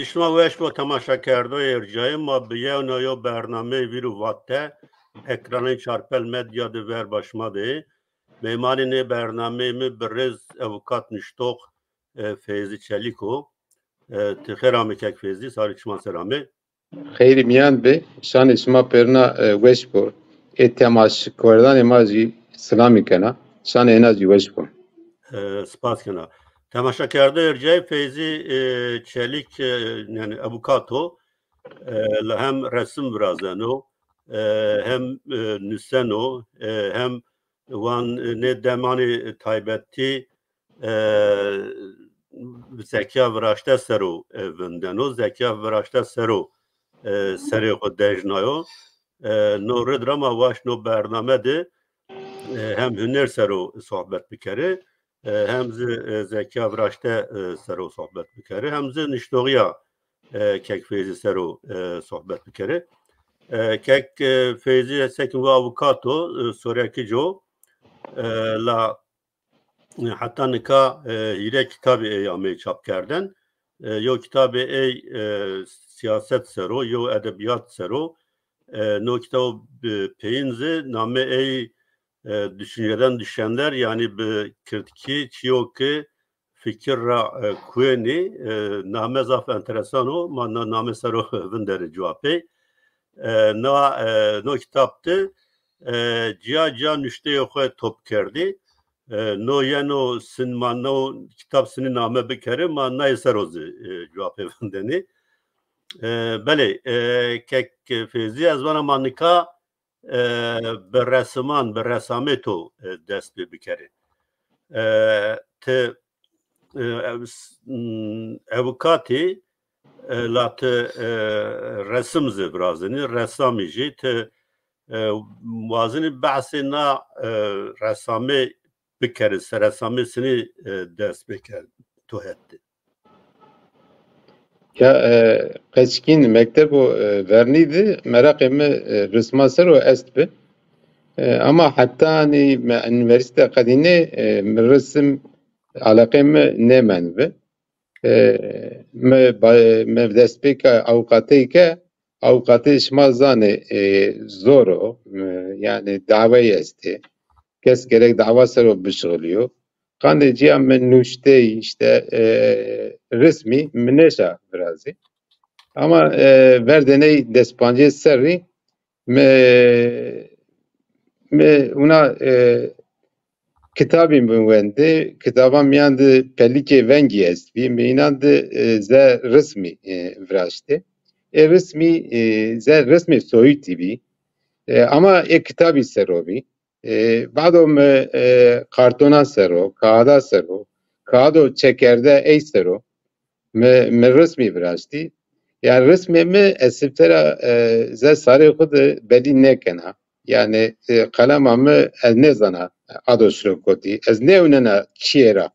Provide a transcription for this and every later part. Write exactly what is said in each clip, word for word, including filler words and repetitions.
Şima weş bo temaşakerdoyê ercayê ma, bi yewna yo bernameyê vîr û vat de ekranê Çarpel Medya de verba şima de. Mêmanê nê bernameyê mi birêz avukat nuştox, e, Feyzî Çelîk o. E, ti xêr amê kek Feyzî, sarê çiman ser amê. Xeyrî mîyan bi, şanê şima pêrina, e, weş bo. Ê temaşkerdanê ma jî silamî kena. Şanê êna jî weş bo. E, spas kena. Temaşakerde ercayê Feyzî, e, Çelîk, e, yanî avukat o. E, la hem resim virazeno, e, hem, e, nuseno, e, hem wan, e, nê demanê taybetî, e, zekiya viraşte sero, e, vindeno, zekiya viraşte sero, e, serê xo dejnayo. E, no rid ra ma waşt no bername de, e, hem huner sero sohbet bikerê, e, hem zî, e, zekiya viraşte, e, sero sohbet bikerê, hem zî nuştoxiya, e, kek Feyzî sero, e, sohbet bikerê. E, kek, e, Feyzî sekin va avukat o, e, sorekic o. E, la heta nika, e, hîrê kitabê ey ameyî çapkerden. E, yew kitabê ey, e, sîyaset ser o, yew edebîyat ser o. E, no kitabo, e, peyîn zî namê ey, e, Düşünceden Düşenler, yanî bi kirdkî çîyo ke fikir ra, e, kuenî, e, name zaf enteresan o. Ma na name ser o vinderê cuwa pey. E, na, e, no kitab de, e, cîya cîya nuşteyê xo top kerdî. E, no yeno sin ma no kitab sinî name bikerê, ma nayê ser o zî, e, cuwa pey vindenî. E, belê, e, kek Feyzî, ez vana ma nika, e, bi resiman, bi resamê to, e, dest pê bikerê. E, ti, e, ev-, s-, m, avukatî, e, la ti, e, resim zî virazenî, resamî jî. Ti, e, wazenî behsê na, e, resamê bikerî, se resamê sinî, e, dest pêkerd to het de? Ya, e, qeçkîn mektebo, e, vernî de meraqê mi, e, risma ser o est bi. E, ama hetanî me unîversîte qedînê, e, mi risim eleqê mi nêmend bi. E, mi ba-, mi destpêka awqateyî ke, awqatê şima zanê, e, zor o, e, yanî daweyî estê. Kes gerek dawa ser o bişixilîyo. Qandê cîya mi nuştey, îşte, e, rismî mi nêşa virazî. Ama, e, verdê ney destpancê serrî mi, mi wina, e, kitabî mi wendê, kitaban mîyan de pelîkê vengî estbî, mi înan de, e, ze rismî, e, viraştê. Ê rismî, e, ze rismê soyîtî bî. E, ama ê kitabî ser o bî. E, bado mi, e, kartonan ser o, kaxida ser o, kaxado çekerde ey ser o, mi, mi rismî viraştî. Yanî rismê mi ez sifte ra, e, ze sarê xo de belî nêkena. Yanî, e, qelema mi ez nêzana ado şiro kotî. Ez nêewnena çîyê ra.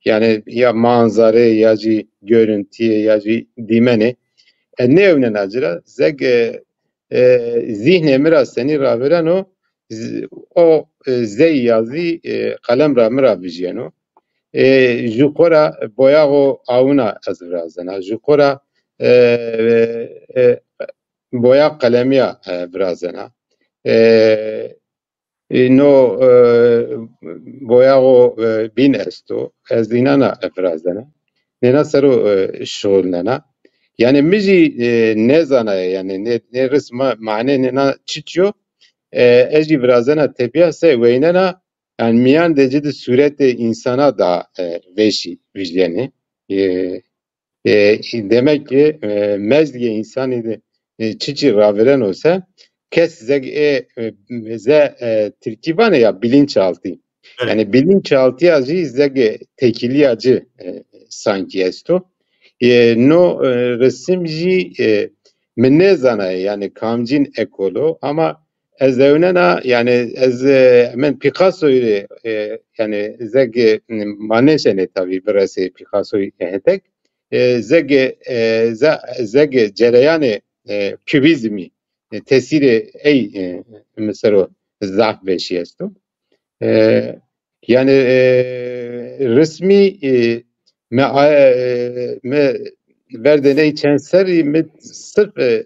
Yanî ya manzarê, ya jî görüntüyê, ya jî dîmenê. Ez nêewnena ci ra. Zeg, e, e, zîhnê mi ra senî ravêreno, z-, o, e, zey yazî, e, qelem ra mi ra vijyeno. E, ju xo ra boyaxo awina ez virazena. Ju xo ra, e, e, boya qelemîya, e, virazena. E, e, no, e, boyaxo, e, bîn esto. Ez înana virazena. Nêna ser o, e, şuxulnena. Yanî mi jî, e, nêzanaye, yanî nê, nê risma mane nêna çiçî yo. E, ez jî virazena tepîya se weynena, yanî mîyan de ci de sûretê însana da, e, vêşî vijyenê. E, e, demek ki, e, mezgê însanî de, e, çiçî ravêreno se, kes zeg ê, e, ze, e, tirkî vanê ya bilinçaltı. Evet. Yanî bilinçaltı ya jî zeg ê tekîlî ya ci, e, sankî esto. E, no, e, resim jî, e, mi nêzanaye, yanî kamcîn ekol o, ama ez ewnena, yanî ez, e, min Picassoyî rê, e, yanî zeg, e, ma nêşenê tabî biresê Picassoyî hetek. E, zeg, e, ze-, zeg cereyanê, e, kubîzmî, e, tesîrê ey, e, mi ser o zaf vêşî esto. E, yanî, e, rismî, e, mi a-, e, mi verdê ney çend serrî mi sirf, e,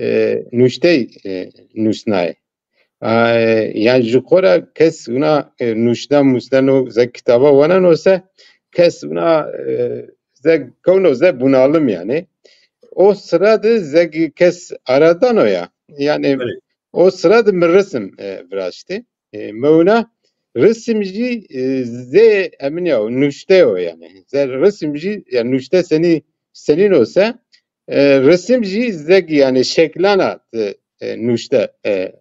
e, nuştey, e, nusnayê. E, yanî ji xo ra kes wina, e, nuşna musna no ze kitaba waneno se kes wina, e, ze kewno ze bunalım yanî. O sıra de ze kes ara dano ya. Yanî o sıra de mi resim, e, viraştî. E, mi wina resim jî, e, zê emin ya nuşte yo yanî. Ze resim jî ya nuşte senî senîn o se, e, resim jî zeg yanî şeklana de, e, nuşte, e, e,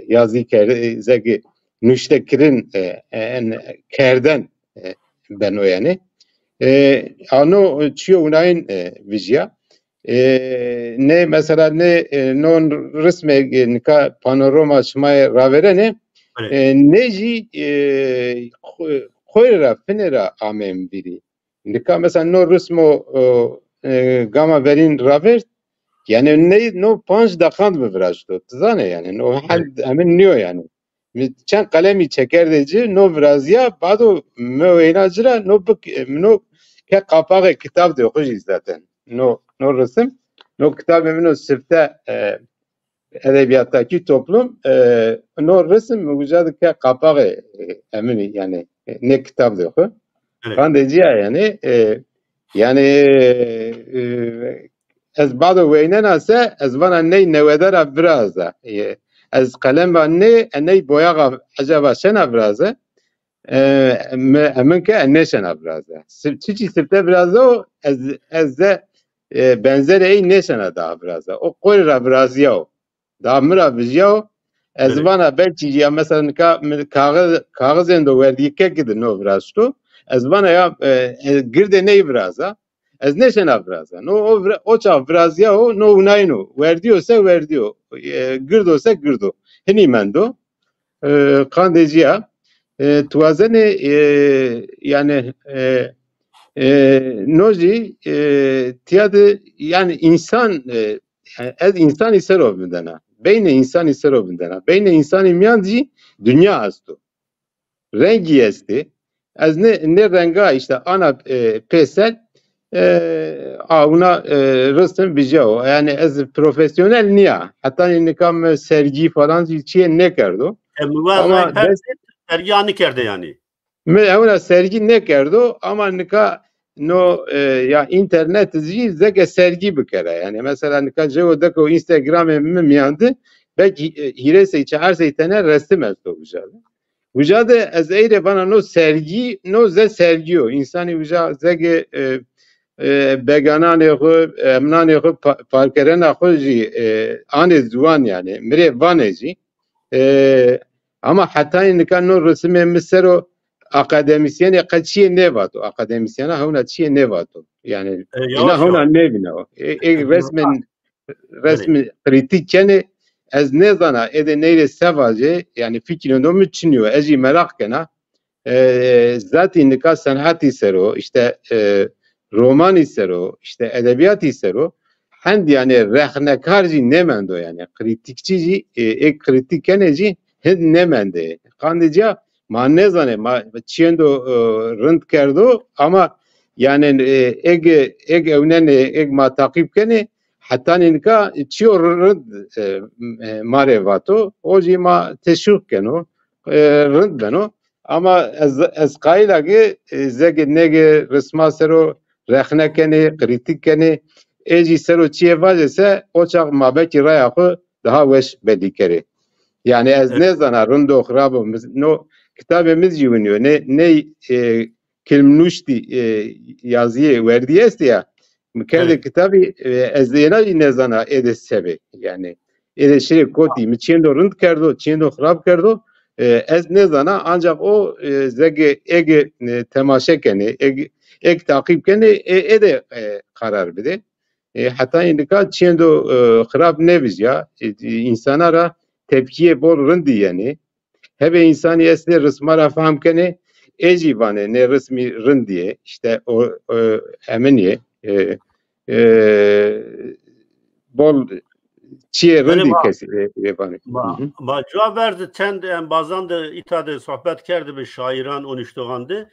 yazî kerde, e, zeg nuşte kirin, e, e, en kerden, e, beno yanî. E, ano çiyo winayîn, e, vijya. E, ne mesela ne, e, non resme, e, nika panorama şima raverene, e, ne jî, e, xo-, xoyê ra, finê ra ameyim vîrî. Nika mesela no resmo, o, e, gama verîn ravêrt, yanî ney no panc deqan bi viraşto. Ti zanê yanî, no hend emin nîyo yanî. Mi çend qelemî çekerdê ci, no virazîya, bado mi weyna ci ra, no bi, no ke qapaxê kitab de xo jî zaten. No, no resim, no kitabê min o sifte, e, Edebiyattaki Toplum, e, no resim mi uca de ke qapaxê, e, eminî, yanî, e, nê kitab de xo. Qandê ci ya yanî, e, yanî, e, ez bado weynena se, ez vana ney newede ra viraza. E, ez qelem va nê, e, ney boyaxa eceba şena viraze. E, mi, emin ke e nêşena viraze. Sif-, çiçî sifte viraze o, ez, ez de, e, benzerê ey nêşena daha viraze. O qorî ra virazîya o. Daha mi ra vijya o. Ez vana belkî ya mesela nika mi kaxiz, kaxizên do werdî ke gidi no viraşto. Ez vana ya, e, e, girdê ney viraza. Ez nêşena viraza. No o vira-, o çax virazîya o, no winayîn o. Werdîyo se werdîyo. E, girdo se girdo. Hinî mendo. E, qandê ci ya. E, tu wazenê, e, yanî, e, e, no jî, e, tiya de yanî însan, e, yanî ez însanî ser o vindena. Beynê însanî ser o vindena. Beynê însanî mîyan jî dinya esto. Rengî estê. Ez nê, nê renga îşte ana, e, pêser, e, a wina, e, resim vijya o. Yanî ez profesyonel nîya. Hetanî nika mi sergî falan jî çîyê nêkerdo. E, mi wa ama rayper dest sergî anîkerde yanî. Mi ewna sergî nêkerdo ama nika no, e, ya înternet jî zeke sergî bikere. Yanî mesela nika jewo deko Instagramê mi mîyan de belkî, e, hîrê sey, çar sey tene resim esto uca de. Uca de ez ey rê vana no sergî, no ze sergî yo. Însanî uca zeke, e, e, begananê xo, emnanê xo, pa-, parkerena xo jî, e, anê ziwan yanî. Mi rê vanê jî. E, ama hetayê nika no resimê mi ser o akademîsyenê qe çîyê nêvato. Akademîsyena hewna çîyê nêvato. Yanî, e, îna hewna nêvîna o. E, e, resmen resmî krîtîk kenê. Ez nêzana êdê ney rê se vajê, yanî fikrê no mi çinî yo. Ez jî meraq kena. E, zatî nika senatî ser o, îşte, e, romanî ser o, îşte edebîyatî ser o. Hend yanî rexnekar jî nêmendo yanî. Krîtîkçî jî, e, ê krîtîk kenê jî hind nêmendê. Qandê ci ya ma nêzanê, ma çiyendo, e, rind kerdo ama yanî, e, eg, eg ewnenê, eg ma taqîb kenê, hetanî nika çiyo rind, e, e, ma rê vato. O jî ma teşwîq keno, e, rind beno. Ama ez, ez qayîl a ki, e, zeke nege risma ser o rexne kenê, krîtîk kenê, ê jî ser o çiyê vajê se, o çax ma belkî raya xo daha weş belî kerê. Yanî ez nêzana rind o, xirab o. Mi-, no kitabê mi zî winî yo. Nê, ney, e, kilmnuştî, e, yazîyê werdî estê ya. Mi kerdê kitabî, e, ez êna jî nêzana êdê se bê. Yanî êdê şirê kotî. Mi çiyendo rind kerdo, çiyendo xirab kerdo, e, ez nêzana, ancax o, e, zeke ege, e, temaşe kenê, eg, eg taqîb kenê, e, êdê, e, qarar bidê. E, hetayê nika çiyendo, e, xirab nêvijya, e, însana ra tepkîyê bol rindî yenê. Hebê însanî estê risma ra fehm kenê, ê jî vanê nê rismî rindî yê, îşte o, o emin yê, e, e, bol çiyê rindî kesî, e, ê vanê. Ma, ma cuwa ver de çend embazan de îta de sohbet kerdibi şairan û nuştoxan de.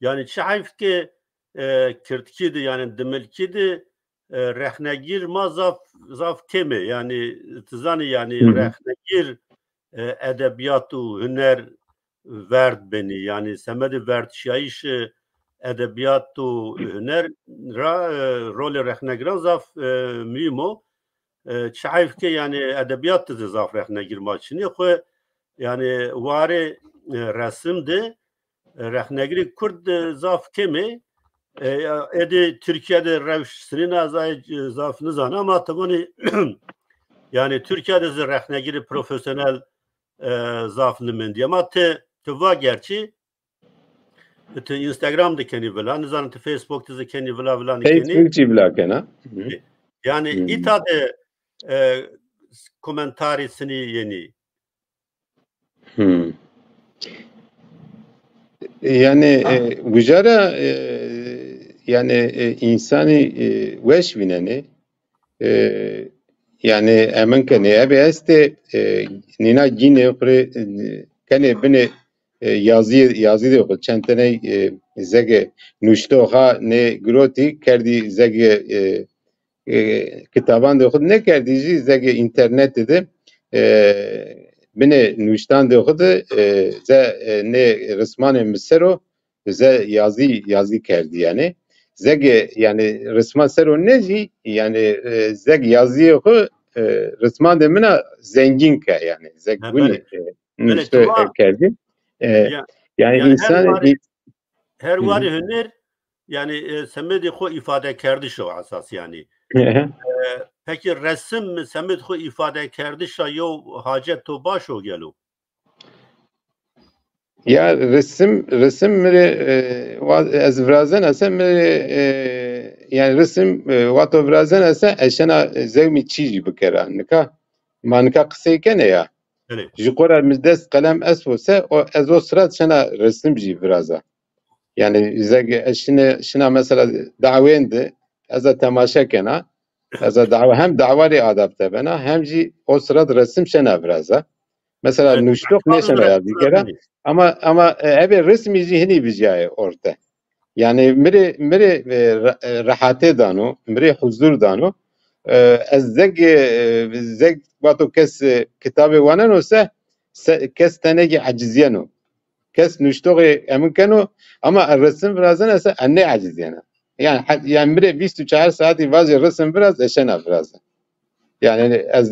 Yanî çi heyf ke, e, kirdkî de, yanî dimilkî de, e, rexnegîr ma zaf, zaf kêm ê. Yanî, ti zanî, yanî, Hı hı. rexnegîr, e, edebîyat û huner verd benî. Yanî, semedê verdşîyayîşê edebîyat û huner ra, e, rolê rexnegîran zaf, e, muhîm o. E, çi heyf ke, yanî, edebîyat de zî zaf rexnegîr ma çinî. Xwu, yanî, warê, e, resim de, e, rexnegirê kurd de zaf kêm ê. E, ya, êdî Tirkîye de rewş sinîn a, ez ay, e, zaf nizana, ama ti vanî, yanî, Tirkîye de zî rexnegirê profesyonel, e, zaf nimendî. Ama ti, ti va gerçî, ti Instagram de kenî vila, nizanî ti Facebook de zî kenî vila, vila nî kenî. Facebook jî vila kena. Hı. Yanî, Hı. îta de, e, komentarî sinî yenî. Hmm. Yanî, e, uca ra, e, yanî, e, însanî, e, weş vînenê. E, yanî, emin kenê, ebe estê, e, nîna gînê xwu rê, e, kenê binê, e, yazî, yazî de xwu, çend teney, e, zege nuştoxa nê girotî kerdî zege, e, e, kitaban de xwu nêkerdî jî, zege înternetî de, e, binê nuştan de xwu de, e, ze, e, nê rismanê mi ser o, ze yazî, yazî kerdî yanî. Zege, yanî risma ser o nê jî, yanî, e, zeg yazîyê xwu, e, risman de min a zengîn ke yanî. Zeg winî, e, nuşte, e, kerdî. E, yanî, însan her warê huner, yanî, e, semedê xwu îfadekerdiş o esas yanî. E, pekî resim semedê xwu îfadekerdiş a yew hacet to baş o gelo? Ya resim, resim mi rê, e, wa-, ez virazena se mi rê, e, yanî resim, e, wexto virazena se ez şena zewmî çî jî bikera. Nika, ma nika qisey kenê ya. Belê. Ji xo ra mi dest qelem esto se, o, ez o sirat şena resim jî viraza. Yanî, zeg, ez şine, şina mesela dawên de, ez a temaşe kena, ez a dawa, hem dawa rê adapte bena, hem jî o sirat resim şena viraza. Mesela nuştox nêşena yazî kera, ama, ama, e, ebe resmî jî hinî vijyaye orte. Yanî mi rê, mi rê, e, re-, e, rehatê dano, mi rê huzur dano. E, ez zeg, e, zeg vato kes, e, kitabê waneno se, se, kes tenekî ecizîyeno. Kes nuştoxê emin keno, ama resim virazena se, ez nêecizîyena. Yanî, he-, yanî mi rê vîst û çar saetî vajê resim viraz, ez şena viraza. Yanî ez,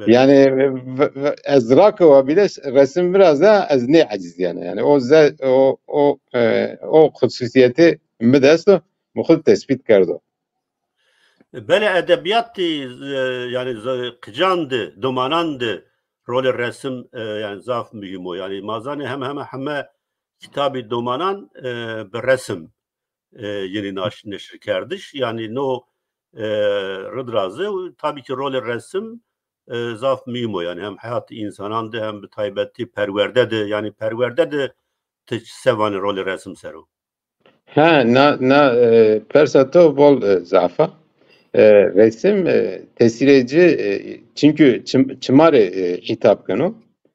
yanî v-, v-, ez rakewa bîle resim viraza, ez nêecizîyena. Yanî o ze-, o, o, e, o xususîyetê mi dest o, mi xwu tespît kerdo. Belê, edebîyatî, e, yanî z-, qican de, domanan de rolê resim, e, yanî zaf muhîm o. Yanî ma zanê heme, heme, heme kitabî domanan, e, bi resim, e, yenî naş-, neşirkerdiş. Yanî no, e, rid ra zî, tabî ki rolê resim, e, zaf muhîm o. Yanî hem heyatê însanan de hem bi taybetî perwerde de, yanî perwerde de ti se vanê rolê resim ser o? Ha, na, na, e, persa to bol, e, zaf a. E, resim, e, tesîrê ci, e, çimkî çim-, çima rê, e, hîtab keno.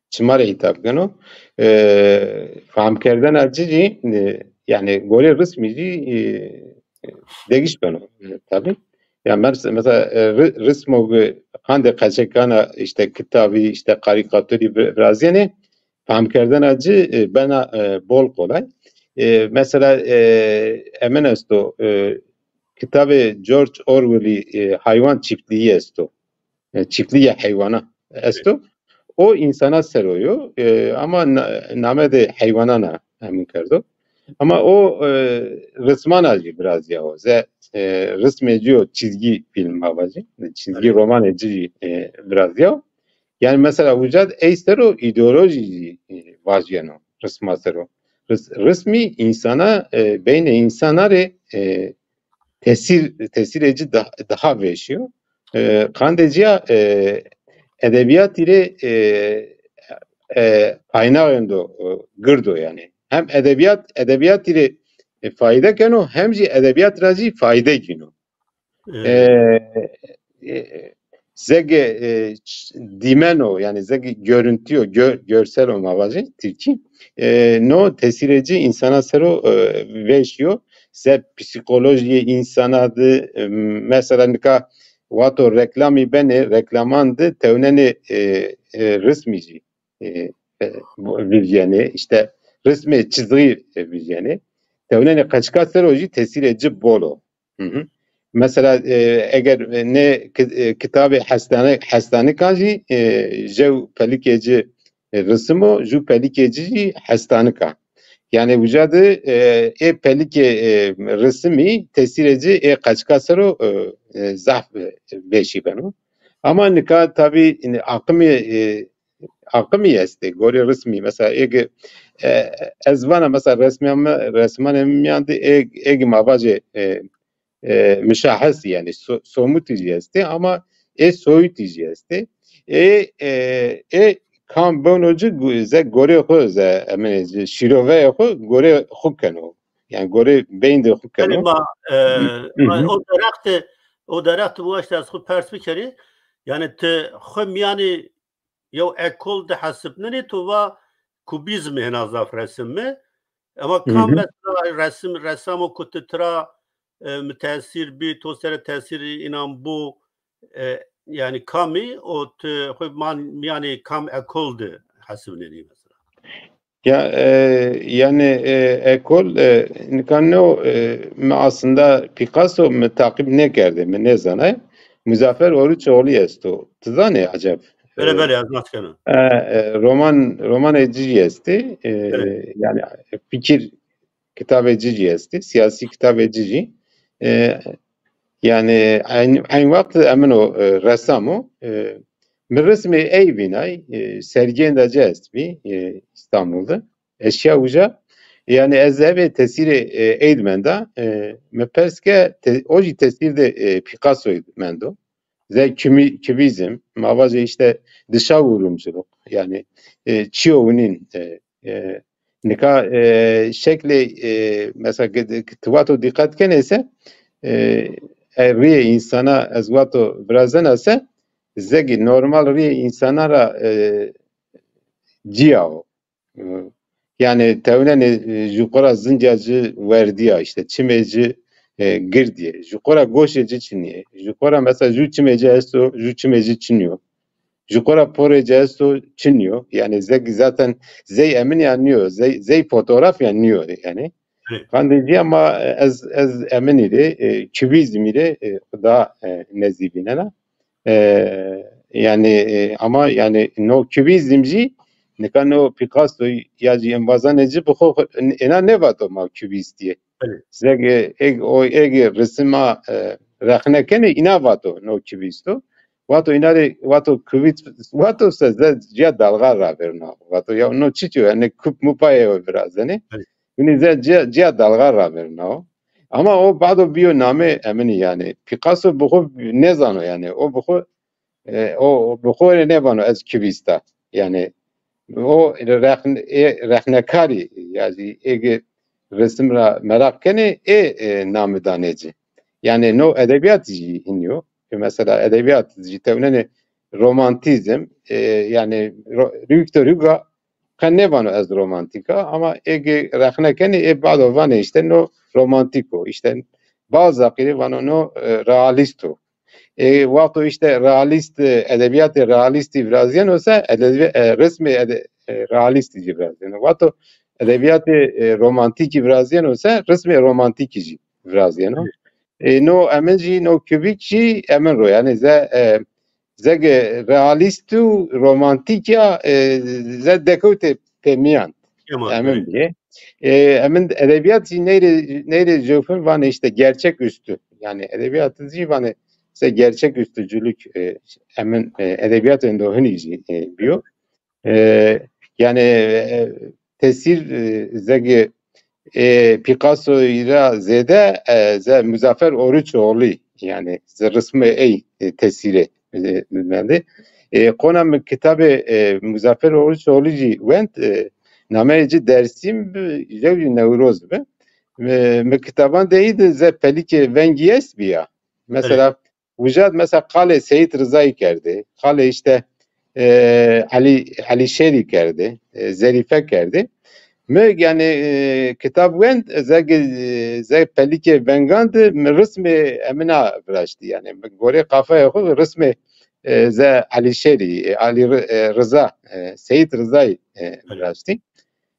Çima rê hîtab keno. E, fehmkerdena ci jî, e, yanî gorê rismî jî, e, degîş beno, e, tabî. Ya mes-, mesela, e, ri-, rismo bi qandê qeçekana, îşte kitabî, îşte karîkaturî vi-, virazîyenê, fehmkerdena ci, e, bena, e, bol qolay. E, mesela, e, emin esto, e, kitabê George Orwellî, e, Hayvan Çiftliği esto. E, çiftliğê heywana esto. O însana ser o yo, e, ama na-, name de heywanan a emin kerdo. Ama o, e, rismana jî virazîyawo. Ze, e, rismê ci yo, çizgi film ma vajî. Çizgi romanê ci jî, e, virazîyawo. Yanî mesela uca de ey ser o îdeolojî jî, e, vajîyeno risma ser o. Ris-, rismî însana, e, beynê însana rê, e, tesîr, tesîrê ci da-, daha vêşî yo. E, qandê ci ya, e, edebîyatî rê, e, e, qaynaxêndo, e, gird o yanî. Hem edebîyat, edebîyatî rê, e, fayde keno, hem jî edebîyat ra jî fayde gîno. E, e, zege, e, ç-, dîmeno, yanî zege görüntü yo, gö-, görsel o ma vajê, tirkî. E, no tesîrê ci însana ser o, e, vêşî yo. se psîkolojîyê însana de, e, mesela nika wato reklamî benê, reklaman de tewnenê, e, e, rismî jî, e, e, vijyenê, îşte rismê çizgî, e, vijyenê. Tewnenê qeçika ser o jî tesîrê ci bol o. Hı hı. Mesela, e, eger, e, nê ki-, e, kitabê hestane-, hestanika jî, e, jew pelikê ci, e, risim o, ju pelikê ci jî hestanika. Yanî uca de, e, ê pelikê, e, risimî tesîrê ci ê qeçika ser o, e, e, zaf, e, vêşî beno. Ama nika tabî, yanî, aqimî, e, aqimî estê, gorê rismî. Mesela êg, e, ez vana mesela resmîya mi, resmanê mi mîyan de êg, êg ma vajê, e, e, mişahes, yanî so-, somutî jî estê, ama ê soyutî jî estê. Ê, e, ê kam beno ci gu-, ze gorê xo, ze emenê ci şîroveyê xo gorê xo keno. Yanî gorê beyndê xo keno. Yanî ma, e, Hı hı. ma o derextê, o derextê bu waştê ez xo pers bikerî. Yanî ti xo mîyanî yew ekol de hesibnenê, to va kubîzmî hina zaf resim mi. Ema Hı kam hı. mesela resim, resamo ku ti tira, e, mutesîr bî, to sere tesîrî înan bû, e, yanî kamî o ti xo man, yanî kam ekol de hesibnenî mesela? Ya, e, yanî, e, ekol, e, nika no, e, mi aslında Picasso mi taqîb nêkerdê, mi nêzanay. Muzaffer Oruçoğlu esto. Ti zanê eceb? Belê, E, belê, ez nas kena. e, e, roman, romanê ci jî estê. E, Belê. Yanî fikir kitabê ci jî estê, siyasî kitabê ci jî. E, yanî eyn, eyn wext emin o, e, resam o. E, mi resmê ey vînay, e, sergîyênda ci estbî, e, Îstanbul de. Ez şiya uca. Yanî ez eve tesîrê, e, ey di menda, e, mi pers ke te-, o jî tesîr de, e, Picassoyî mendo. Ze kümî-, kübîzm, ma vajê îşte dışa vurumculuk, yanî, e, çîyo winîn, e, e, nika, e, şeklê, e, mesela, ge-, ge-, ti wato dîqet kenê se, e, e, rîyê însana ez wato virazena se, zegî normal rîyê însana ra, e, cîya o. E, yanî tewnenê, e, ju xo ra zincîya ci werdîya, îşte çimê ci, e, girdî yê. Ju xo ra goşê ci çinî yê. Ju xo ra mesela ju çimê ci esto, ju çimê ci çinî yo. Ju xo ra porê ci esto, çinî yo. Yanî ze-, zaten zey eminîya nîyo, zey, zey fotografîya nîyo yanî. Qandê ci ama ez, ez eminî rê, e, kübîzmî rê, e, daha, e, nezdî vînena. E, yanî, e, ama yanî no kübîzm jî, nika no Picasso ya jî embazanê ci bi xo, ena nêvato ma kübîst yê. Belê. Zeg, e, eg, o, eg risima, e, rexne kenê, îna vato no kübîst o. Vato îna rê, vato kübîst, vato se ze cîya dalga ravêrna. Vato ya no çiçî yo, yanî kup mupa yê virazenê. Belê. Winî ze cîya, cîya dalga ravêrna o. Ama o bado bîyo namê eminî yanî. Picasso bi xo nêzano yanî. O bi xo, e, o, o bi xo rê nêvano ez kübîst a. Yanî o rexn-, ê rexnekarî ya jî ê gi resim ra meraq kenê ê, e, name danê ci. Yanî no edebîyat jî hînî yo. E, mesela edebîyat jî tewnenê romantîzm, e, yanî ro-, Victor Hugo qe nêvano ez romantîk a, ama ê gi rexne kenê ê bado vanê îşte no romantîk o. Îşte Balzacî rê vano no, e, realîst o. E, wexto îşte realîst, e, edebîyatê realîstî virazîyeno se, edebi-, e, resmê ede-, e, realîstî jî virazîyeno. Wexto edebîyatê, e, romantîkî virazîyeno se, resmê romantîkî jî virazîyeno. E, no emin jî, no kübîk jî emin ro. Yanî ze, e, ze ge realîst û romantîk ya, e, ze dekewtê pê mîyan. Emin bîyê. E, emin edebîyat jî ney rê, ney rê jewfin vanê îşte gerçeküstü. Yanî edebîyat jî vanê se gerçeküstücülük, e, emin, e, edebîyatê endo hinî jî, e, bîyo. E, yanî, e, tesîr, e, zegê, e, Picassoyî ra zêde, e, ze Muzaffer Oruçoğlu, yanî ze rismê ey, e, tesîrê, e, mendê. E, qona mi kitabê, e, Muzaffer Oruçoğlu jî wend, e, nameyê ci Dersîm bi, jew jî Newroz bi. Mi, mi kitaban de î de ze pelikê vengî est bîya. Mesela, Uca de mesela qalê Seyîd Rizayî kerdê, qalê îşte, e, Elî, Elîşêrî kerdê, e, Zerîfe kerdê. Mi, yanî, e, kitab wend, ez eg, e, ez eg pelîkê vengan de mi rismê emina viraştî. Yanî mi gorê qafayê xo rismê, e, ze Elîşêrî, e, Alî Ri-, e, Riza, e, Seyîd Rizayî, e, viraştî.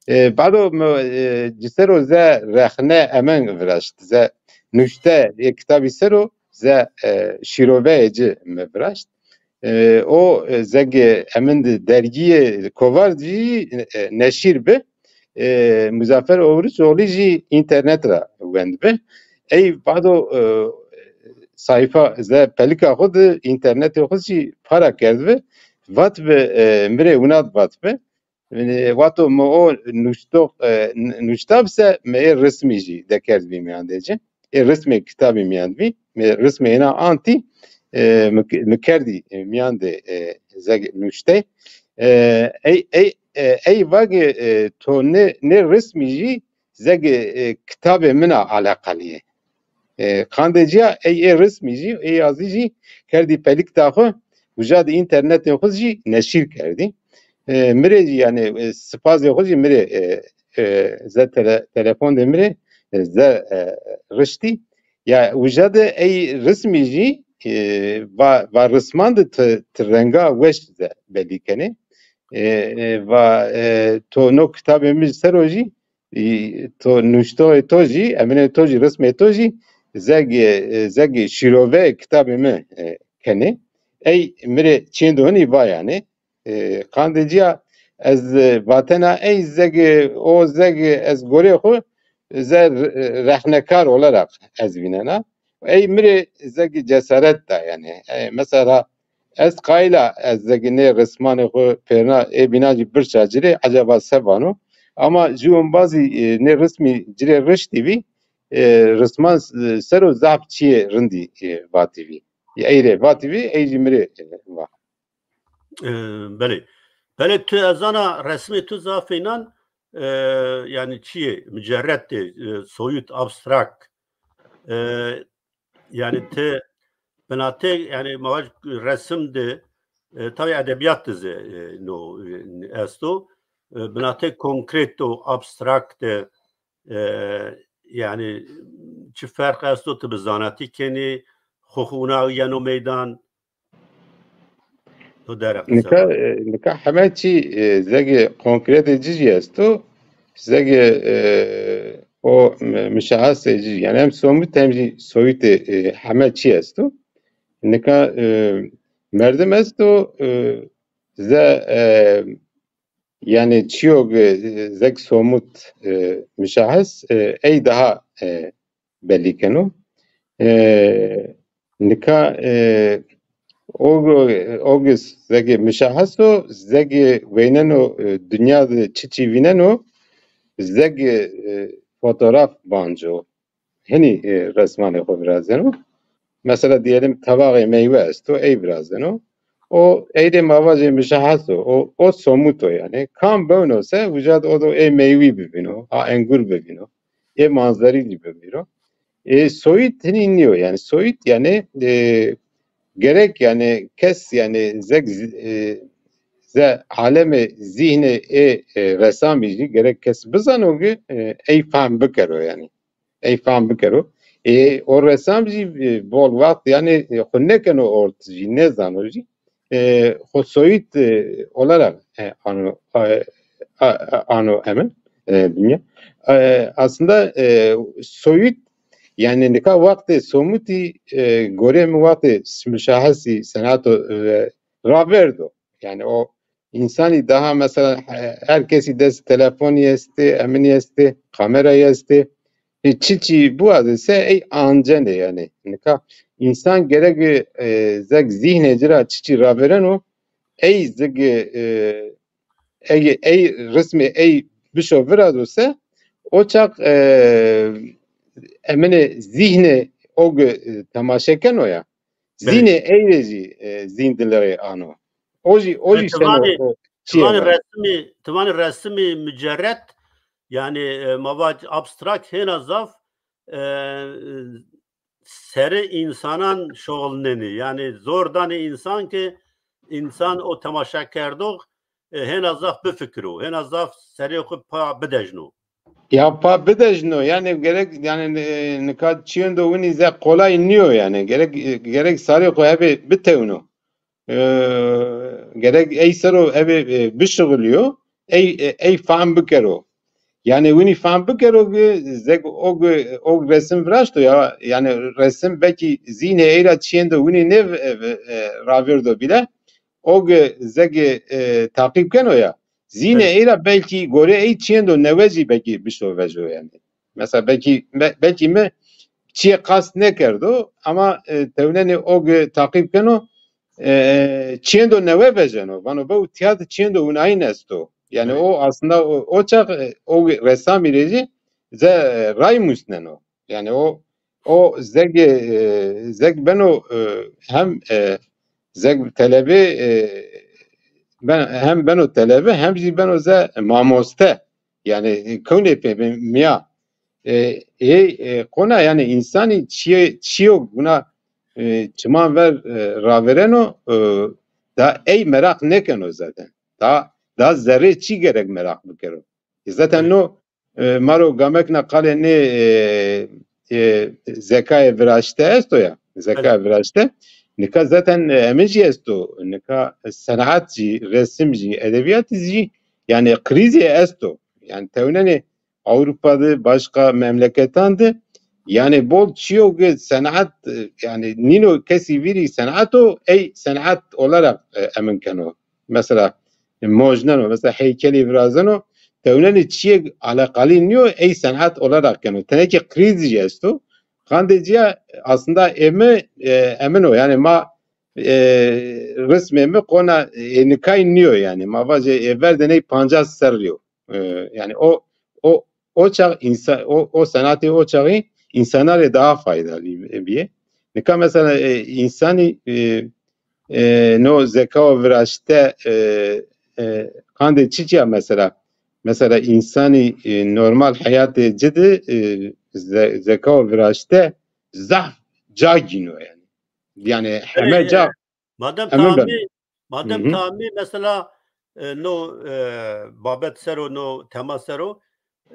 E, bado mi, e, ci ser o ze rexne emen viraşt, ze nuşte, e, kitabî ser o, ze, e, şîroveyê ci mi viraşt. E, o, e, zegê emin de dergîyê Kovar zî, e, neşîr bi. E, Muzaffer Oruçoğlu jî înternet ra wend bi. Ey bado, e, sayfa ze pelika xo de înternetê xo jî para kerd bi. Vat bi, e, mi rê winat vat bi. Yanî, vato mi o nuştox, e, n-, nuştab se mi ê rismî jî dekerd bî mîyandê ci. Ê rismê kitabî mîyan bî. Mi rismê êna antî, e, mi, mi kerdî, e, mîyandê, e, zeg nuştey. E, ey, ey, e, ey vagê, e, to nê, nê rismî jî zegê, e, kitabê min a eleqelî yê. E, qandê ci ya, ey ê rismî jî, ê yazî jî kerdî pelikta xo, uca de înternetê xo jî neşîr kerdî. E, mi rê jî, yanî, e, sipazê xo jî mi rê, e, e, ze tele-, telefon de mi rê, e, ze, e, riştî. Ya uca de ey rismî jî, e, va, va risman de ti, ti renga weş ze belî kenê. E, e, va, e, to no kitabê mi ser o jî, e, to nuştoxê to jî, eminê to jî, rismê to jî, zegê, e, zegê şîrove kitabê mi, e, kenê. Ey mi rê çêndo hinî va yanî. E, qandê ci ya ez, e, vatena ey zegê, o zegê ez gorê xo ze re-, rexnekar olarak ez vînena. Ey mi rê zegê cesaret da yanî. E, mesela ez qayîl a ez zegê nê rismanê xo pêrna ê bînan jî birça ci rê, eceba se vano. Ama jû embazî, e, nê rismî ci rê riştî bî, e, risman s-, ser o zaf çîyê rindî, e, vatî bî. Ey rê vatî bî, ey jî mi rê, e, va. E, belê. Belê, tu ez zana resmê tu zafê înan, e, yanî çîyê, mucerret ê, e, soyut, abstrakt. E, yanî ti binatê, yanî ma vaj resim de, e, tabî edebîyat de zî, e, no, e, esto. E, binatê konkret û abstrakt de, e, yanî çi ferq esto, ti bi zanetî kenî, xo xo wina yeno meydan? To derheq. Nika, e, nika heme çî, e, zegê konkretê ci jî esto, zegê, e, o mi-, mişahesê ci, yanî hem somut hem jî soyutê, e, heme çî esto. Nika, e, merdim esto, e, ze, e, yanî çîyo ge-, zeg somut, e, mişahes, e, ey daha, e, belî keno. E, nika, e, o, o ge zegê mişahes o, zegê weyneno, e, dinya de çi çî vîneno, zegê, e, fotograf banco. Hinî, e, resmanê xo virazeno. Mesela diyelim tevaxê meywe esto, ey virazeno. O ey rê ma vajê mişahes o, o, o somut o yanî. Kam bewno se, uca de o do ê meywî bivîno, a engur bivîno, ê manzerî jî bivîno. E, soyut hinî nîyo yanî. Soyut yanî, e, gerek yanî kes yanî zeg zi-, e, ze alemê zîhnê ê, e, resamî jî gerek kes bizano ki, e, ey fehm bikero yanî. Ey fehm bikero. E, o resam jî, e, bol wext yanî, e, xo nêkeno ort jî, nêzano jî. E, xo soyut, e, olarak, e, ano, e, a, a, ano emin, e, dinya. E, aslında, e, soyut, yanî nika wextê somutî, e, gorê mi wextê mişahesî senato, e, raverdo. Yanî o însanî daha mesela, e, her kesî dest telefonî estê, eminî estê, kamerayî estê. E, çi çî biwazê se ey ancenê yanî. Nika însan gerek, e, zeg zîhnê ci ra çi çî ravereno, ey zeg, e, ey, ey rismê ey bişo virazo se, o çax, e, eminê zîhnê o ge, e, temaşe keno ya. Belê. Zînê ey rê jî, e, zîn dilixê ano. O jî, o jî şeno, o çîyê vanê. Ti vanê resimî, ti vanê resimî mucerret, yanî, e, ma vaj abstrakt hêna zaf, e, serê însanan şoxilnenî. Yanî zor danê însan ki însan o temaşekerdox, e, hêna zaf bifikiro, hêna zaf serê xwu pa bidejno. Ya pa bidejno, yanî gerek, yanî, e, nika çîyendo winî ze qolay nîyo yanî. Gerek, e, gerek sarê xwu hebê bitewno. E, gerek ey sero hebê, e, bişuxulîyo, ey, e, ey fam bikero. Yanî winî fam bikero ki zeg o gi, o resim viraşto ya, yanî resim belkî zînê ey ra çîyendo winî nê, e, e, ravêrdo bîle, o gi zeg, e, taqîb keno ya. Zînê ey ra belkî gorê ey çîyendo newe zî belkî bişo vejo yanî. Mesela belkî, be-, belkî mi çîyê qas nêkerdo ama, e, tewnenê o gi taqîb keno, e, çîyendo newe vejeno. Vano bew tîya de çîyendo winayîn esto. Yanî o aslında o, o çax, e, o resamî rê zî ze, e, ray musneno. Yanî o, o zeg, e, zeg beno, e, hem, e, zeg telebe, e, ben, hem beno telebe hem zî beno ze mamoste. Yanî, e, kewnê pê mîya. E, ey, e, qona yanî însanî çîyê, çîyo guna, e, çiman ver, e, ravêreno, e, da ey meraq nêkeno zaten. Da, da zerrê çî gerek meraq bikero. E, zaten no, e, ma ro gamekna qalê nê, e, e, zekayê viraşte esto ya. Zekayê viraşte. Nika zaten, e, emin jî esto. Nika senat jî, resim jî, edebîyat jî, yanî krîzî esto. Yanî tewnenê Ewropa de, başka memleketan de, yanî bol çîyo ki senat, e, yanî nîno kesî vîrî senat o, ey senat olarak, e, emin keno. Mesela, e, mojneno, mesela heykelî virazeno, tewnenê çîyê alaqalî nîyo, ey senat olarak keno. Tenekê krîzî jî esto. Qandê cîya aslında ê mi, e, emin o. Yanî ma, e, rismê mi qona, e, nikay nîyo yanî. Ma vajê, e, ver de ney pancas serrî yo. E, yanî o, o, o çax însa-, o, o senatê o çaxî însanan rê daha faydalı bîye. Nika mesela, e, însanî, e, e, no zeka û viraşte, e, e, qandê çiçî ya mesela? Mesela însanî, e, normal heyatê ci de, e, ze-, zeka û viraşte zaf ca gîno yanî. Yanî heme ca. Madem tamî, madem tamî mesela, e, no, e, babet ser o, no tema ser o,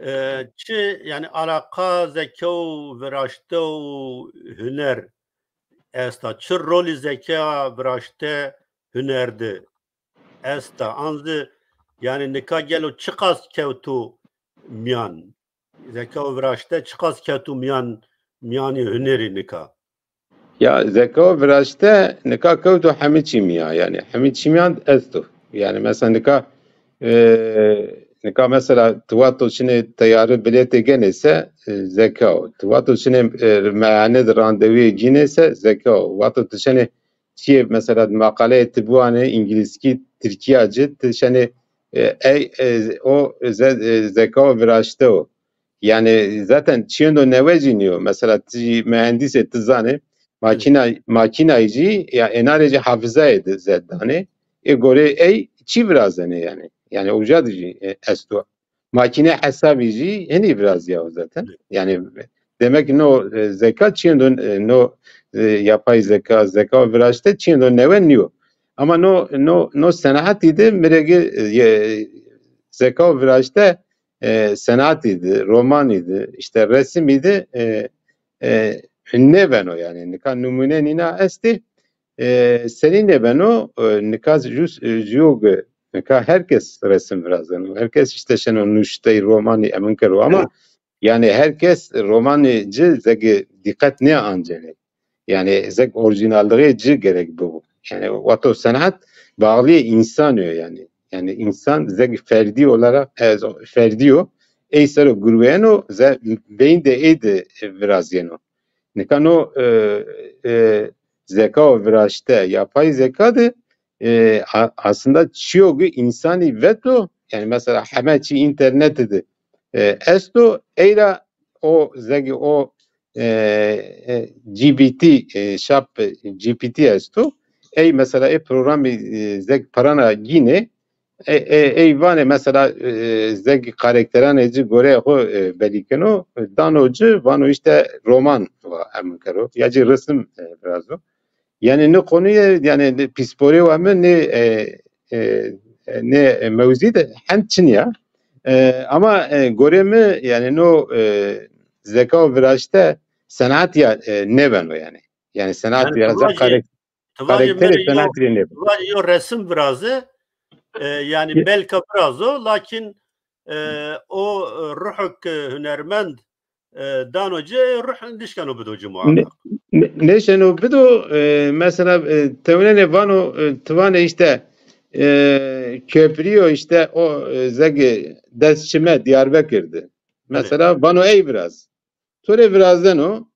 e, çi, yanî alaqa zeka û viraşte û huner esta? Çi rolî zeka, viraşte, huner de esta? An zî, yanî nika gelo çiqas kewto mîyan? Zeka û viraşte çiqas kewto mîyan, mîyanê hunerî nika? Ya zeka û viraşte nika kewto hemî çî mîyan, yanî hemî çî mîyan esto. Yanî mesela nika, e, nika mesela ti wexto çinê teyarî bilêtê genê se, e, zeka o. Ti wexto çinê, e, meyhane de randevuyê gînê se, zeka o. Wexto ti çinê çîyê mesela maqaleyê ti biwanê îngilîzkî, tirkîya ci, ti şenê, e, ey, e, o ze-, e, zeka û viraşte o. Yanî zaten çîyendo newe zî nîyo. Mesela ti zî muhendîs ê, ti zanê makîna, makînayî zî ya êna rê zî hafizayê di zed danê. Ê gorê ey çî virazenê yanî. Yanî uca di zî, e, esto. Makîne hesabî zî henî virazîyawo zaten. Yanî demek ki no, e, zeka çîyendo, e, no, e, yapay zeka, zeka û viraşte çîyendo newe nîyo. Ama no, no, no senatî de mi rê gi, e, zeka û viraşte, e, senatî de, romanî de, îşte resimî de, e, e, nêbeno yanî. Nika nimûne nîna estê. E, senî nêbeno, e, nika jû, e, jûyo gi, nika her kes resim virazeno. Her kes îşte şeno nuştey romanî emin kero ama yanî her kes romanî ci zegi dîqet nêancenê. Yanî zeg orîjînalliğê ci gerek bibo. Yanî wexto senat bağliyê însanî yo yanî. Yanî însan zeg ferdî olarak, e, ferdî yo. Ey ser o gurweyeno, ze-, beyin de ey de virazîyeno. Nika no, e, e, zeka û viraşte, yapay zeka de, e, a-, aslında çîyo ki însanî veto, yanî mesela heme çî înternetî de, e, esto, ey ra o zegi o, e, e, G P T, e, şap, e, G P T esto. Ey mesela ê programî, e, zeg pirana gînê, e, e, ey vanê mesela, e, zeg karakteranê ci goreyê xo, e, belî keno, dano ci, vano îşte roman wa emin kero, ya ci resim, e, virazo. Yanî nê konuye, yanî nê pîsporê wa mi nê, e, e, e, nê, e, mewzî de hend çin ya. E, ama, e, gorê mi, yanî no, e, zeka û viraşte senat ya, e, nêbeno yanî. Yanî senat yanî ya tu vacî, karak-, tu vacî karakterê senatî rê nêbeno. Tu vacî yo resim viraze, e, yanî belka virazo, lakin, e, o, e, ruhuk, e, hunermend, e, dano ci, e, ruh nişkeno bido ci muhakkak. Ne-, ne-, nêşeno bido, e, mesela, e, tewnenê vano, e, ti vanê işte, e, köprüyo işte o, e, zege dest çime Diyarbekir de. Belê. Mesela vano ey viraz. To rê virazdeno.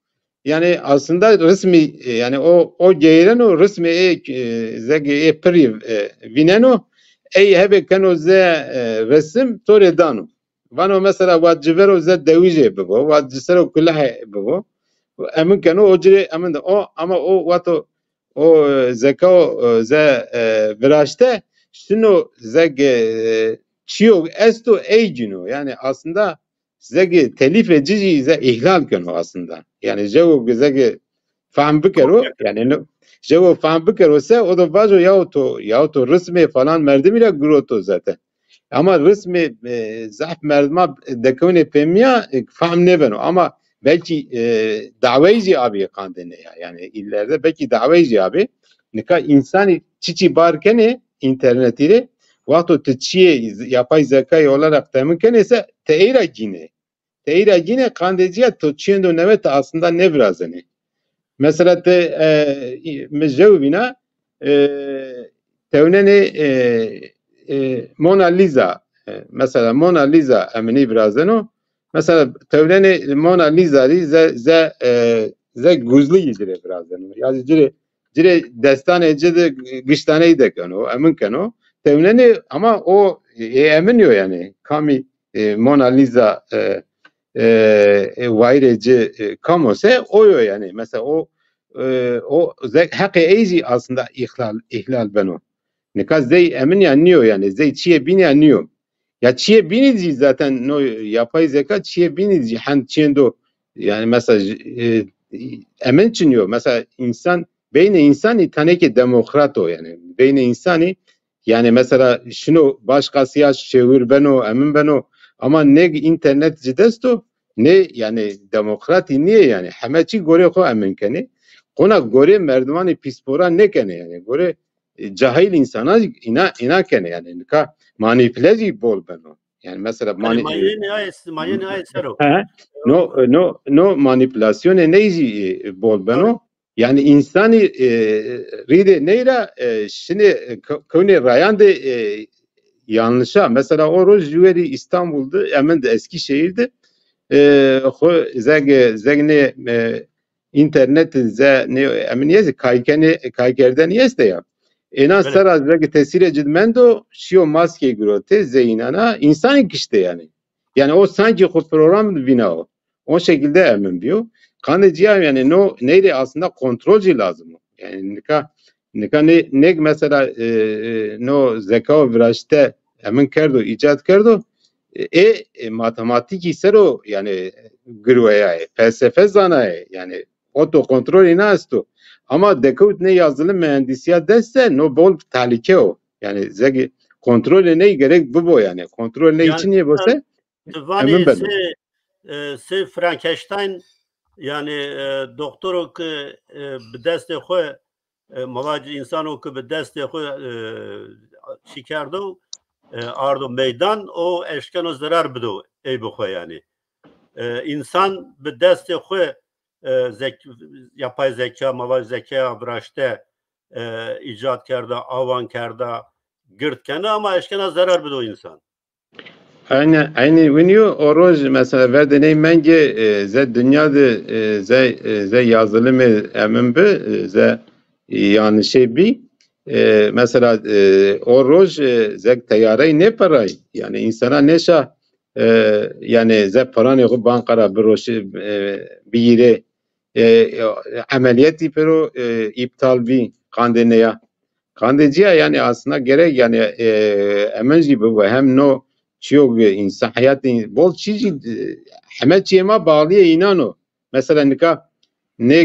Yanî aslında resmî, e, yanî o, o geyreno resmî ê, e, zege ê pirî, e, vîneno. Ey hebê keno ze, e, resim to rê dano. Vano mesela wa ci vero ze dewîjê bibo, wa ci sero kulehê bibo. Emin keno o ci rê emin de. O, ama o wexto o, e, zeka o, e, ze, e, viraşte şino zege, e, çiyo esto ey cino. Yanî aslında zege telîfê ci zî ze îhlal keno aslında. Yanî jewo zege fahm bikero, yanî no, jewo fahm bikero se o da vajo ya to, ya to rismê falan merdimî ra giroto zaten. Ama rismê, e, zaf merdima dekewnê pêmîya, e, fahm nêbeno. Ama belkî, e, dawey zî abî qandê nê ya. Yanî îlerde belkî dawey zî abî. Nika însanî çiçî bar kenê înternetî rê, wexto ti çiyê z-, yapay zekayê olarak temin kenê se ti ey ra gînê. Ti ey ra gînê qandê ci ya to çiyêndo newe ti aslında nêvirazenê. Mesela ti, e, î-, mi jew vîna, e, tewnenê, e, e, Mona Lisa, e, mesela Mona Lisa eminî virazeno. Mesela tewnenê Mona Lisa rî ze, ze, e, ze guzlî yî ci rê virazeno. Ya zî ci rê, ci rê destanê ci de giştaneyî dekeno, emin keno. Tewnenê ama o, e, emin yo yanî. Kamî, e, Mona Lisa, e, e, e, wayîrê ci, e, kam o se o yo yanî. Mesela o, e, o ze-, heqê ey zî aslında îhlal, îhlal beno. Nika zey emin ya nîyo yanî. Zey çiyê bîn ya nîyo. Ya çiyê bînî zî zaten no yapay zeka çiyê bînî zî hend çiyêndo yanî mesela, e, emin çin yo. Mesela însan, beynê însanî tenêkê demokrat o yanî. Beynê însanî yanî mesela şino başkası ya şêwir beno, emin beno. Ama nê înternet ci dest o, nê yanî demokratî nîyê yanî. Heme çî gorê xo emin kenê. Qona gorê merdimanê pîspora nêkenê yanî. Gorê, e, cahil însana îna, îna kenê yanî. Nika manîpule zî bol beno. Yanî mesela Yanî manî-, ma yenê aye, ma yenê aye ser o. He, he. No, no, no manîpulasyonê ney zî, e, bol beno. Yanî însanî, e, rîdê ney ra, e, şinê, e, ke-, kewnê rayan de, e, yanlişa. Mesela o roj jûwerî Îstanbul de, emin de Eskîşehîr de, e, xo zeg, zeg nê, e, înternet ze, nê, emin yê zî kaykenê, kaykerdenî este ya. Êna sera zeg tesîrê ci de mendo, şîyo maskê girotê, ze înana, însanî kiştê yanî. Yanî o sankî xo program vîna o. O şekilde emin bîyo. Qandê ci ya yanî no ney rê aslında kontrol zî lazim o. Yanî nika, nika nê, nêk mesela, e, e, no zeka û viraşte emin kerdo, îcat kerdo, e, e, matematîkî ser o yanî girweyayê, felsefe zanayê, yanî otokontrolî na esto. Ama dekewt nê yazılı mühendisîya dest se, no bol tehlîke o. Yanî zegî kontrolê ney gerek bibo yanî. Kontrol ney çinê bo se, Ti vanê sey, e, sey Frankenstein, yanî, e, doktoro ke, e, bi destê xo, e, ma vacî însano ke bi destê xo, e, çî kerdo, e, ardo meydan, o eşkeno zerar bido ey bi xo yanî. E, însan bi destê xo, e, zek-, yapay zeka, ma vacî zekeya viraşte, e, îcat kerda, awan kerda, gird kena ama eşkena zerar bido însan. Aynen, aynî winî yo. O roj mesela verdê ney mengê, e, ze dinya de, e, ze, e, ze yazılımê emin bi, e, ze yanlişê bî. E, mesela, e, o roj, e, ze teyarey nêperay. Yanî însana nêşa, e, yanî ze paranê xo banka ra biroşê, e, bigîrê. E, e, emeliyetî pêro, e, îptal bî, qandê nê ya. Qandê ci ya, yanî aslında gerek, yanî, e, emin zî bibo, hem no çîyo, e, însan heyatê bol çî zî, e, heme çîyê ma bağlîyê înan o. Mesela nika nê,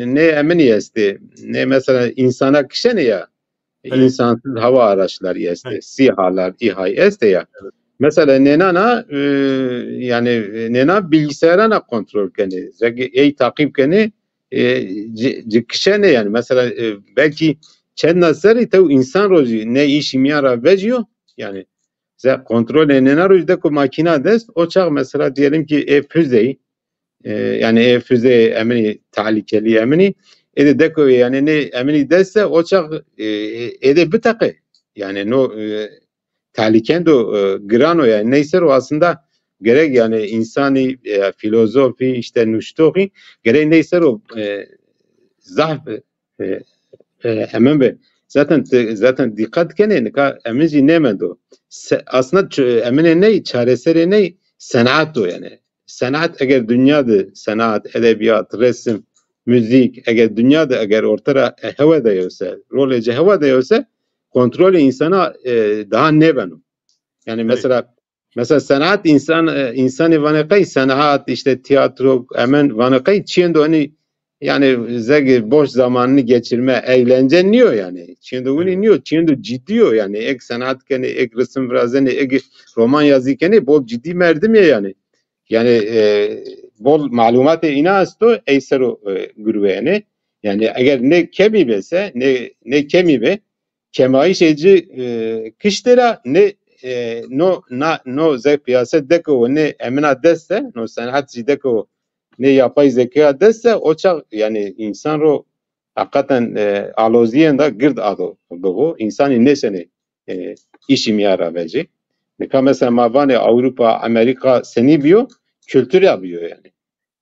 nê eminî estê, nê mesela însana kişenê ya. Evet. İnsansız hava araçları este, Evet. SİHA'lar, İHA'yı este ya. Evet. Mesela nênana, e, yani, e, nêna bilgisayarana kontrol kenê, zeki ey takip kenê, e, ci, ci kişenê yani. Mesela, e, belki çend serrî tew insan rojî ne işî mîyan ra vecîyo, yani, ze kontrolê nêna rojî deko makîna dest, o çax mesela diyelim ki ê füzeyi, e, yani ê füze eminî tehlikeli eminî. Ê de deko yani ne eminî dest se, o çax, e, ê de biteqe. Yani no, e, tehlikendo, e, giran o yani. Neyse o aslında gerek yani insanî, e, filozofî, işte nuştoxî, gerek neyse o, e, zaf, e, e, emin be. Zaten te, zaten dikkat kenê, nika emin jî nêmendo. Se, aslında ç-, eminê ney, çareserê ney, senaat o yani. Senaat eger dünya de senaat, edebiyat, resim, müzik, eger dünya de eger orta ra, e, hewa de yose, rolê ci hewa de yose, kontrolê insana, e, daha nêbeno. Yani Evet. mesela, mesela senaat insan, e, insanî vanê qey senaat, işte tiyatro, emin vanê qey çiyendo hani, yani zeki boş zamanını geçirme, eğlence niyo yani. Çiyendo winî Evet. niyo, çiyendo ciddi yo yani. Ek senaat kenê, ek resim virazenê, ek roman yazî kenê, bol ciddi merdim ye yani. Yani, e, bol malumatê îna esto, ey ser o, e, gurweyenê. Yani eger ne kemî be se, ne, ne kemî be, kemayîşê ci, e, kiştê ra ne, e, no, na, no ze piyase deko ne emina dest se, no senaat jî deko ne yapay zekaya dest se, o çax yani insan ro heqîqeten, e, alozîyên de gird ado bibo. Însanî nêşenê, e, îşî mîyan ra vecê. Nika mesela ma vanê Ewropa, Amerîka senî bîyo? Kultura bîyo yani.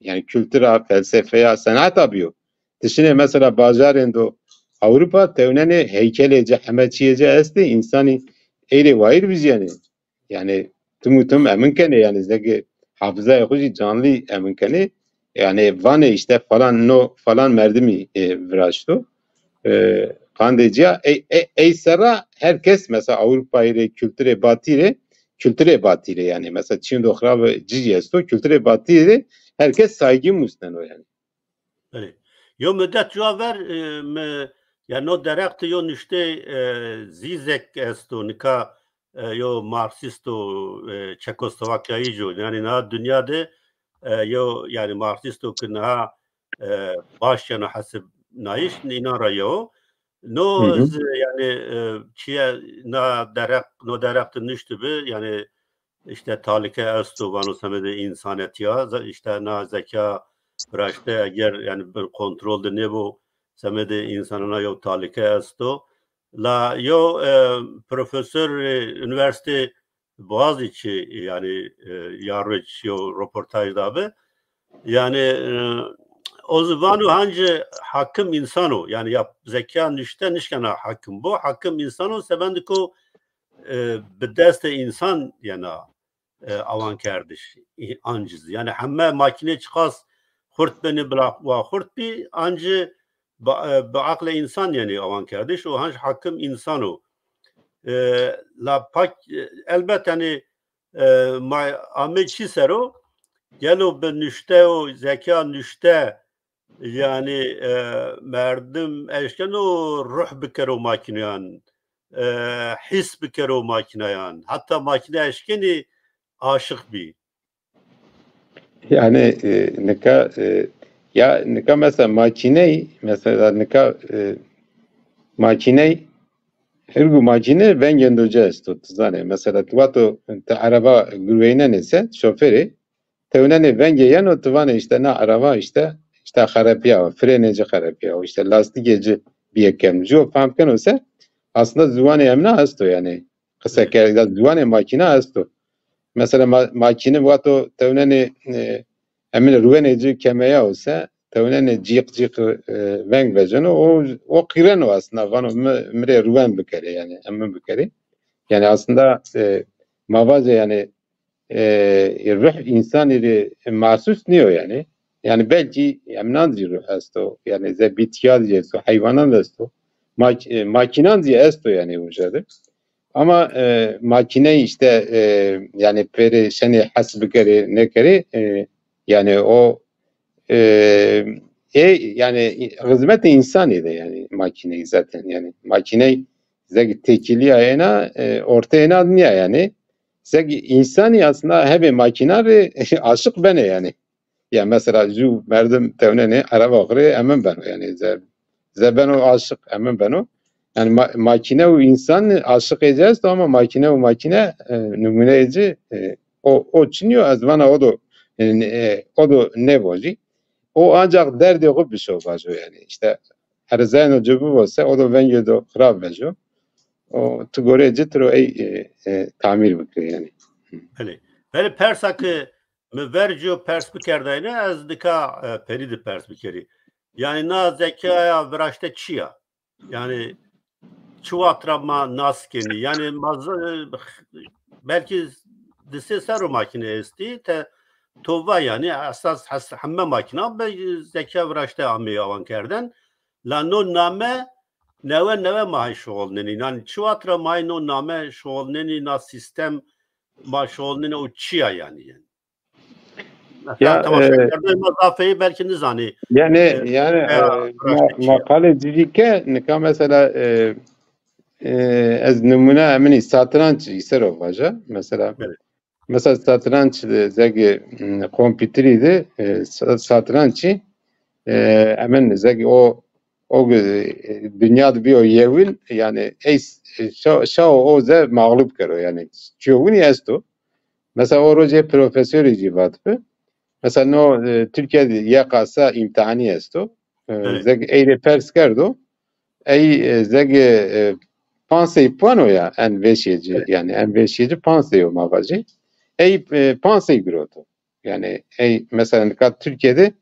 Yani kultura, felsefeya, senata bîyo. Ti şinê mesela bajarên do Ewropa, tewnenê heykelê ci, heme çiyê ci estê, însanî ey rê wayîr vijyenê. Yani tim û tim emin kenê, yani zeki hafızayê xo jî canlî emin kenê. Yani vanê işte falan no falan merdimî, e, viraşto. E, qandê ciya ey, ey, ey serra herkes mesela Avrupayî rê, kulturê batî rê, kulturê batî rê yani mesela çindo xirabe ci jî esto, kulturê batî rê herkes saygî musneno yani. Belê. Yo mudet cuwa ver, e, mi, ya no derexti yo nuştê, e, Zîzek esto, nika, e, yo Marksîsto, e, Çekoslovakyayî jo. Yani niha dinya de, e, yo, yani Marksîsto ki niha, e, baş yeno hesibnayîş, înan ra yew o. No Hı hı. z-, yani, e, çiye na derex-, no derexti nuşti bi, yani işte talike esto vano semedê însanetîya, ze-, işte na zeka viraşte eger yani bin kontrol de nêbo, semedê însanana yew talike esto. La yew, e, profesor, e, unîversîte Boğaziçi yani, e, ya roj yew roportaj dabi. Yani, e, o zî vano hancî hakim însan o. Yani ya zeka nuşte nişkena hakim bo. Hakim însan o, sebendiko, e, bi destê însan yena, e, awankerdiş, i-, ancî zî. Yani heme makîne çiqas xurt benê bila wa xurt bî, ancî bi, e, bi aqlê însan, yani awankerdiş û hanc hakim însan o. E, la pak, e, elbet, yani, e, ma ame çi ser o? Gelo bi nuşte û zeka nuşte, yani, e, merdim eşkeno ruh bikero makîneyan, e, his bikero makîneyan. Hatta makîne eşkenî aşiq bî. Yani, e, nika, e, ya nika mesela makîney, mesela nika, e, makîney, hirgu makîne vengê ndo ci esto, ti zanê. Mesela ti vato ti ereba gurweynenê se, şoferî, tewnenê vengê yeno, ti vanê işte na ereba işte, işte xerepîya, frênê ci xerepîya, işte lastîkê ci bîye kem. Ju fehm keno se, aslında ziwanê emna esto yani. Qise kerdî, ziwanê makîna esto. Mesela ma-, makîne vato tewnenê, e, emine ruwenê ci kemeya o se, tewnenê cîq cîq, e, veng veceno, o, o qîreno aslında, vano mi, mi rê ruwen bikerê, yani emin bikerê. Yani aslında, e, ma vajê yani, e, ruh însanî rê mahsus nîyo yani. Yani belkî emnan zî ruh esto, yani ze bitkiyan zî esto, heywanan zî esto, mak-, e, makînan zî esto yani uca de. Ama, e, makîne işte, e, yani pêrê şenê hes bikerê, nêkerê, e, yani o, e, e, yani xizmetê însanî de yani makîneyî zaten yani. Makîney Zek tekîlîya êna, e, ortê êna nîya yanî. Zek însanî aslında hebê makîna rê aşiq benê yanî. Ya mesela ju merdim tewnenê ereba xo rê emin beno yanî. Ze, ze beno aşiq, emin beno. Yanî ma, makîne û însan aşiqê ci esto ama makîne û makîne, e, nimûneyê ci, e, o, o çinî yo, ez vana o do, e, o do nêvojî. O ancax derdê xo bişo vajo yanî. Îşte erzeno ci bibo se, o do vengê do xirab vejo. O ti goreyê ci tiro ey, e, e, tamîr bikir yanî. Belê. Belê, persa ke mi vercîyo pers bikerdayne, ez nika, e, perî de pers bikerî. Yanî na zekaya viraşte çi ya? Yanî çi wext ra ma nas kenî? Yanî ma z-, belkî di sê serro makîne estî, te to va yanî esas hes-, heme makîna be zekaya viraşte ameyî awan kerden. La no name newe newe ma hay şuxulnenî. Yanî çi wext ra ma hay no name şuxulnenî, na sîstem ma şuxulnenî, o çi ya yanî? Mesela ya, e, temaşekerdoxê ma zafeyî belkî nizanî. Yanî, e, yanî, e, ma-, maqalê ci zî ke nika mesela, e, e, ez nimûne eminî satranç ser o vaja. Mesela, evet, mesela satranç de zegê, m, kompîterî de, e, sa-, satrançî, e, emin zegê o, o, e, dinya de bîyo yewin, yanî ey s-, e, şa-, şawo o ze mağlup kero, yanî çiyo winî esto. Mesela o rocê profesorî zî vatbi. Mesela no, e, Tirkîya de Y K S îmtîhanî esto. E, evet, zeg ey rê pers kerdo. Ey, e, zeg, e, panc sey puan o ya en vêşê ci. Evet. Yanî en vêşê ci panc sey o ma vajî. Ey, e, panc sey giroto. Yanî ey mesela nika Tirkîya de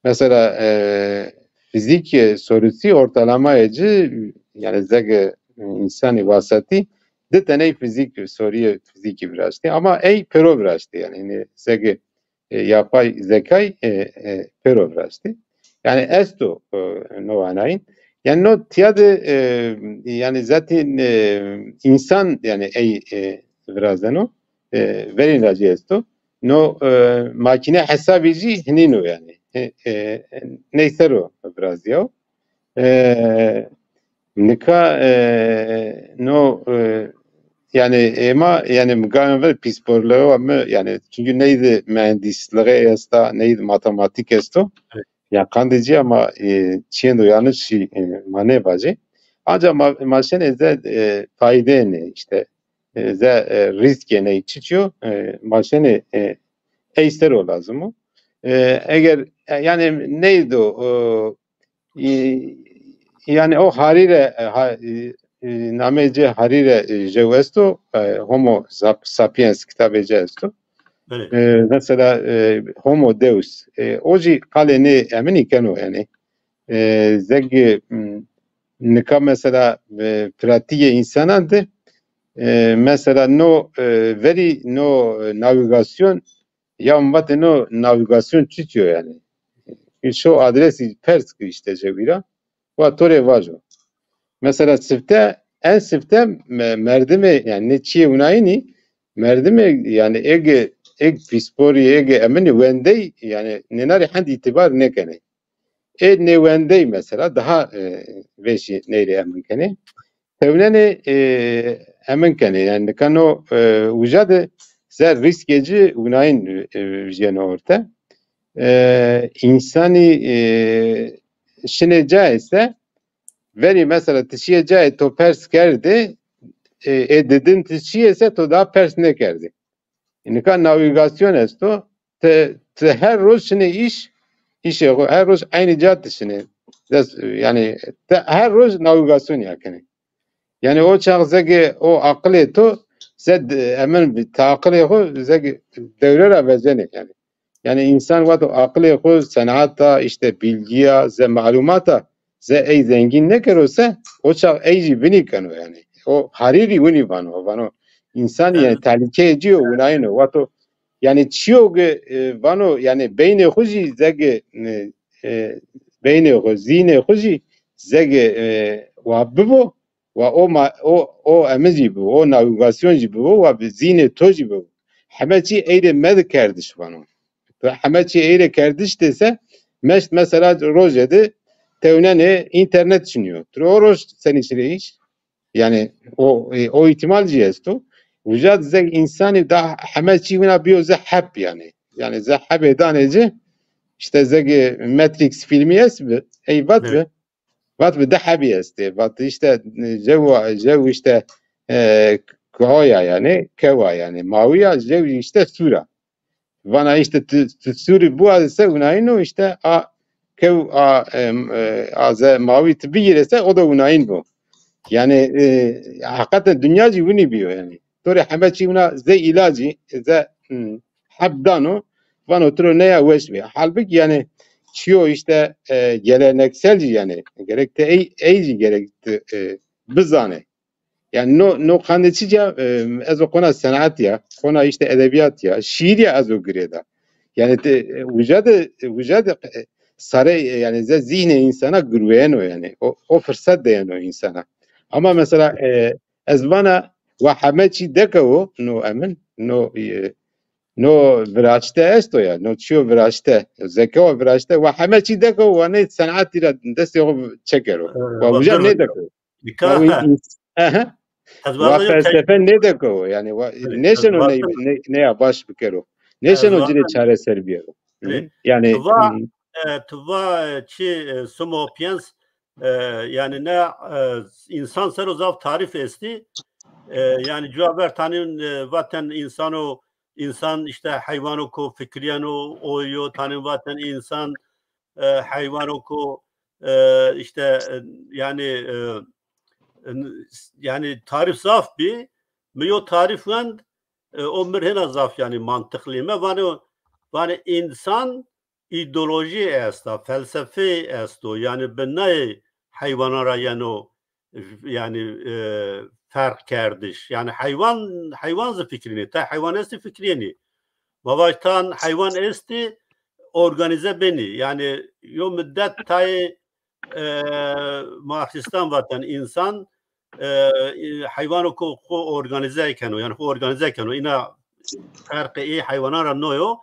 mesela, e, fîzîk, e, sorusî ortalamayê ci, yanî zeg, e, însanî wasetî di teney fîzîk, soruyê fîzîkî viraştî. Ama ey pêro viraştî yanî, yanî zeg, e, yapay zekay, e, e, pêro viraştî. Yanî esto, e, no anayîn. Yanî no tîya de, e, yanî zetîn, e, însan yanî ey, e, virazeno, e, verîn ra zî esto. No, e, makîne hesabî zî hinîn o yanî. E, e, ney ser o virazîyaw. E, nika, e, no, e, yanî êma, yanî mi gayên ver pîsporlixê wa mi, yanî çunkî ney de muhendîslixê esta, ney de matematîk esto. Evet. Ya qandê ci ama, e, çîyên do yanlış zî, e, ma nêvajî. Anca ma, ma şenê ze, e, faydenê, îşte, e, ze, e, rîskê ney çiçî yo, e, ma şenê, e, ey ser o lazim o. E, eger, e, yanî ney do, e, e, yanî o harîre, e, ha, e, e, nameyê ci harîre, e, jew esto, e, Homo sap-, sapiens kitabê ci esto. Belê. E, mesela, e, Homo Deus. E, o jî qalê nê eminî keno yanî. E, zegî, m, nika mesela, e, pratîkê însanan de, e, mesela no, e, verî no, e, navigasyon ya vatê no navigasyon çiçî yo yanî. Şo adresî pers ki îşte jewî ra. Wa to rê vajo. Mesela sifte, en sifte me-, merdimê, yanî nê çîyê winayînî, merdimê, yanî ege, eg pîsporî, ege eminî wendey, yanî nêna rê hend îtîbar nêkenê. Ê nêwendey mesela daha, e, vêşî ney rê emin kenê. Tewnenê, e, emin kenê. Yanî nika no, e, uca de ser rîskê ci winayîn, e, vijyeno orte. E, însanî, e, şinê cayê se, verî mesela ti şîyê cayê to pers kerdê, e, ê didin ti şîyê se to daha pers nêkerdê. Nika navigasyon esto. Ti, ti her roj şinê îş, îşê xo, her roj eynî ca ti şinê. Des, yanî ti her roj navigasyon ya kenê. Yanî o çax zegê o aqilê to, ze d-, emin bi, ti aqilê xo zegê dewre ra vezenê yanî. Yanî însan wexto aqilê xo, senata, îşte bîlgîya, ze malûmata, ze ey zengîn nêkero se, o çax ey jî vinî keno yanî. O harîrî winî vano, vano însanî yanî, yanî tehlîkeyê ci yo, winayîn o. Wexto yanî çîyo ki, e, vano yanî beynê xo jî zegê, e, e, beynê xo, zînê xo jî zegê, e, wa bibo, wa o ma-, o, o emin jî bibo, o navigasyon jî bibo, wa bi zînê to jî bibo. Heme çî ey rê medi kerdiş vano. Heme çî ey rê kerdiş de se, meşt mesela rojê de tewnenê înternet çinî yo. Ti rê o roj senî şirê îş? Yanî o, e, o îhtîmal jî esto. Uca zeg însanî da heme çî wina bîyo ze heb yanî. Yanî ze hebê danê ci, îşte zeg Matrix fîlmî est bi, ey vat bi, vat bi di hebî estê. Vat îşte, e, jew, jew îşte, e, koya yanî, kewa yanî, mawî ya, jew îşte sûr a. Vana îşte tu, tu sûrî biwazê se winayîn o, îşte a kew a, em, e, a ze mawî tu bigîrê se o da winayîn bo. Yanî, e, heqeten dinya jî winî bîyo yanî. To rê heme çî wina ze îlacî, ze, hmm, heb dano, vano tu ro neya weş bî. Halbukî yanî çîyo îşte, e, geleneksel jî yanî gerek te ey, ey jî gerek te, e, bizanê. Yanî no, no qandê çi ca, e, ez o qona senat ya, qona îşte edebîyat ya, şîîr ya ez o girêda. Yanî te, e, uca de, e, uca de, e, sare, e, yanî ze zîhnê însana girweyeno yanî. O, o firsat deyeno însana. Ama mesela, e, ez vana wa heme çî dekewo, no emin, no, e, no viraşte esto ya, no çîyo viraşte, zekewa viraşte, wa heme çî dekewo, wa nê senatî ra destê xo çekero. Wa uca nêdekewo. Nika, wa ins-, ehe. Wa felsefe nêdekewo, yanî wa, nêşeno ney, ney, neya baş bikero. Nêşeno ci rê çareser biyero. Yanî, tu va, e, tu va, e, çi, e, sumo piyens, e, yanî ne, e, însan ser o zaf tarîf estî. E, yanî cuwa ver tanîn, e, vaten însano, însan îşte heywanoko fikirîyeno, o yo tanîn vaten însan, e, heywanoko, e, îşte, e, yanî, e, e, yanî tarîf zaf bî. Mi yo tarîf wend, e, o mi rê hêna zaf yanî mantiqlî. Mi vanê, vanê însan îdeolojî esta, felsefeyê esto. Yanî binayê heywanan ra yeno, yanî, e, ferq kerdiş. Yanî heywan, heywan zî fikirînê. Tay heywan estî fikirîyenî. Ma vaj tan heywan estî, organîze benî. Yanî yo mudet tayê, e, Marksîstan vaten însan, e, e, heywanoko xo organîze keno, yanî xo organîze keno. Îna ferqê ê heywanan ra no yo.